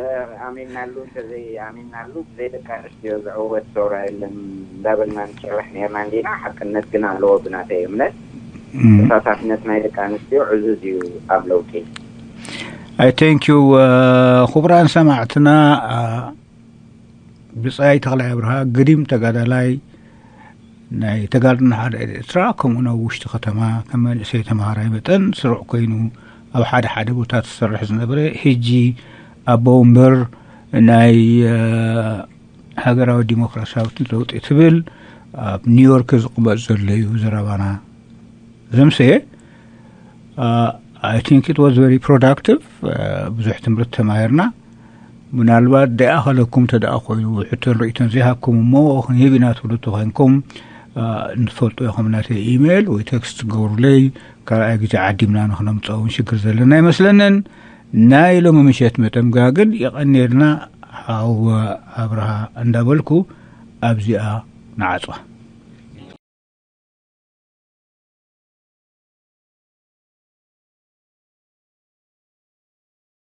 ኣሚንናሉ እንተዘይኣሚንናሉ ብዘይ ደቂ ኣንስትዮ ዝዕወት ሰውራ የለን እንዳበልና ንጭርሕ ነርና እንዲና። ሓቅነት ግን ኣለዎ። ብናተይ እምነት ተሳታፍነት ናይ ደቂ ኣንስትዮ ዕዙዝ እዩ ኣብ ለውጢ። ኣይ ቴንክ ዩ። ክቡራን ሰማዕትና፣ ብጻይ ተኽላይ ኣብርሃ ግዲም ተጋዳላይ ናይ ተጋድሎ ሓርነት ኤርትራ ከምኡ ናብ ውሽጢ ከተማ ከም መንእሰይ ተምሃራይ መጠን ስሩዕ ኮይኑ ኣብ ሓደ ሓደ ቦታ ትሰርሕ ዝነበረ፣ ሕጂ ኣቦ ወንበር ናይ ሃገራዊ ዲሞክራሲያዊ ለውጢ ትብል ኣብ ኒውዮርክ ዝቕመጥ ዘሎ እዩ። ዘረባና ዘምሰየ I think it was very productive። ብዙሕ ትምህርቲ ተማሂርና። ምናልባት ደኣ ከለኩም ተደኣ ኮይኑ ሕቶን ርእይቶን ዘይሃብኩም እሞ ክንህብ ኢና ትብሉ ተኮይንኩም ንትፈልጡ ኢኹም። ናተይ ኢሜይል ወይ ቴክስት ትገብሩለይ ካልኣይ ግዜ ዓዲምና ንክነምፀውን ሽግር ዘለና ኣይመስለንን። ናይ ሎሚ ምሸት መጠምጋ ግን የቐኔልና ሓው ኣብርሃ እንዳበልኩ ኣብዚኣ ንዓፅዋ።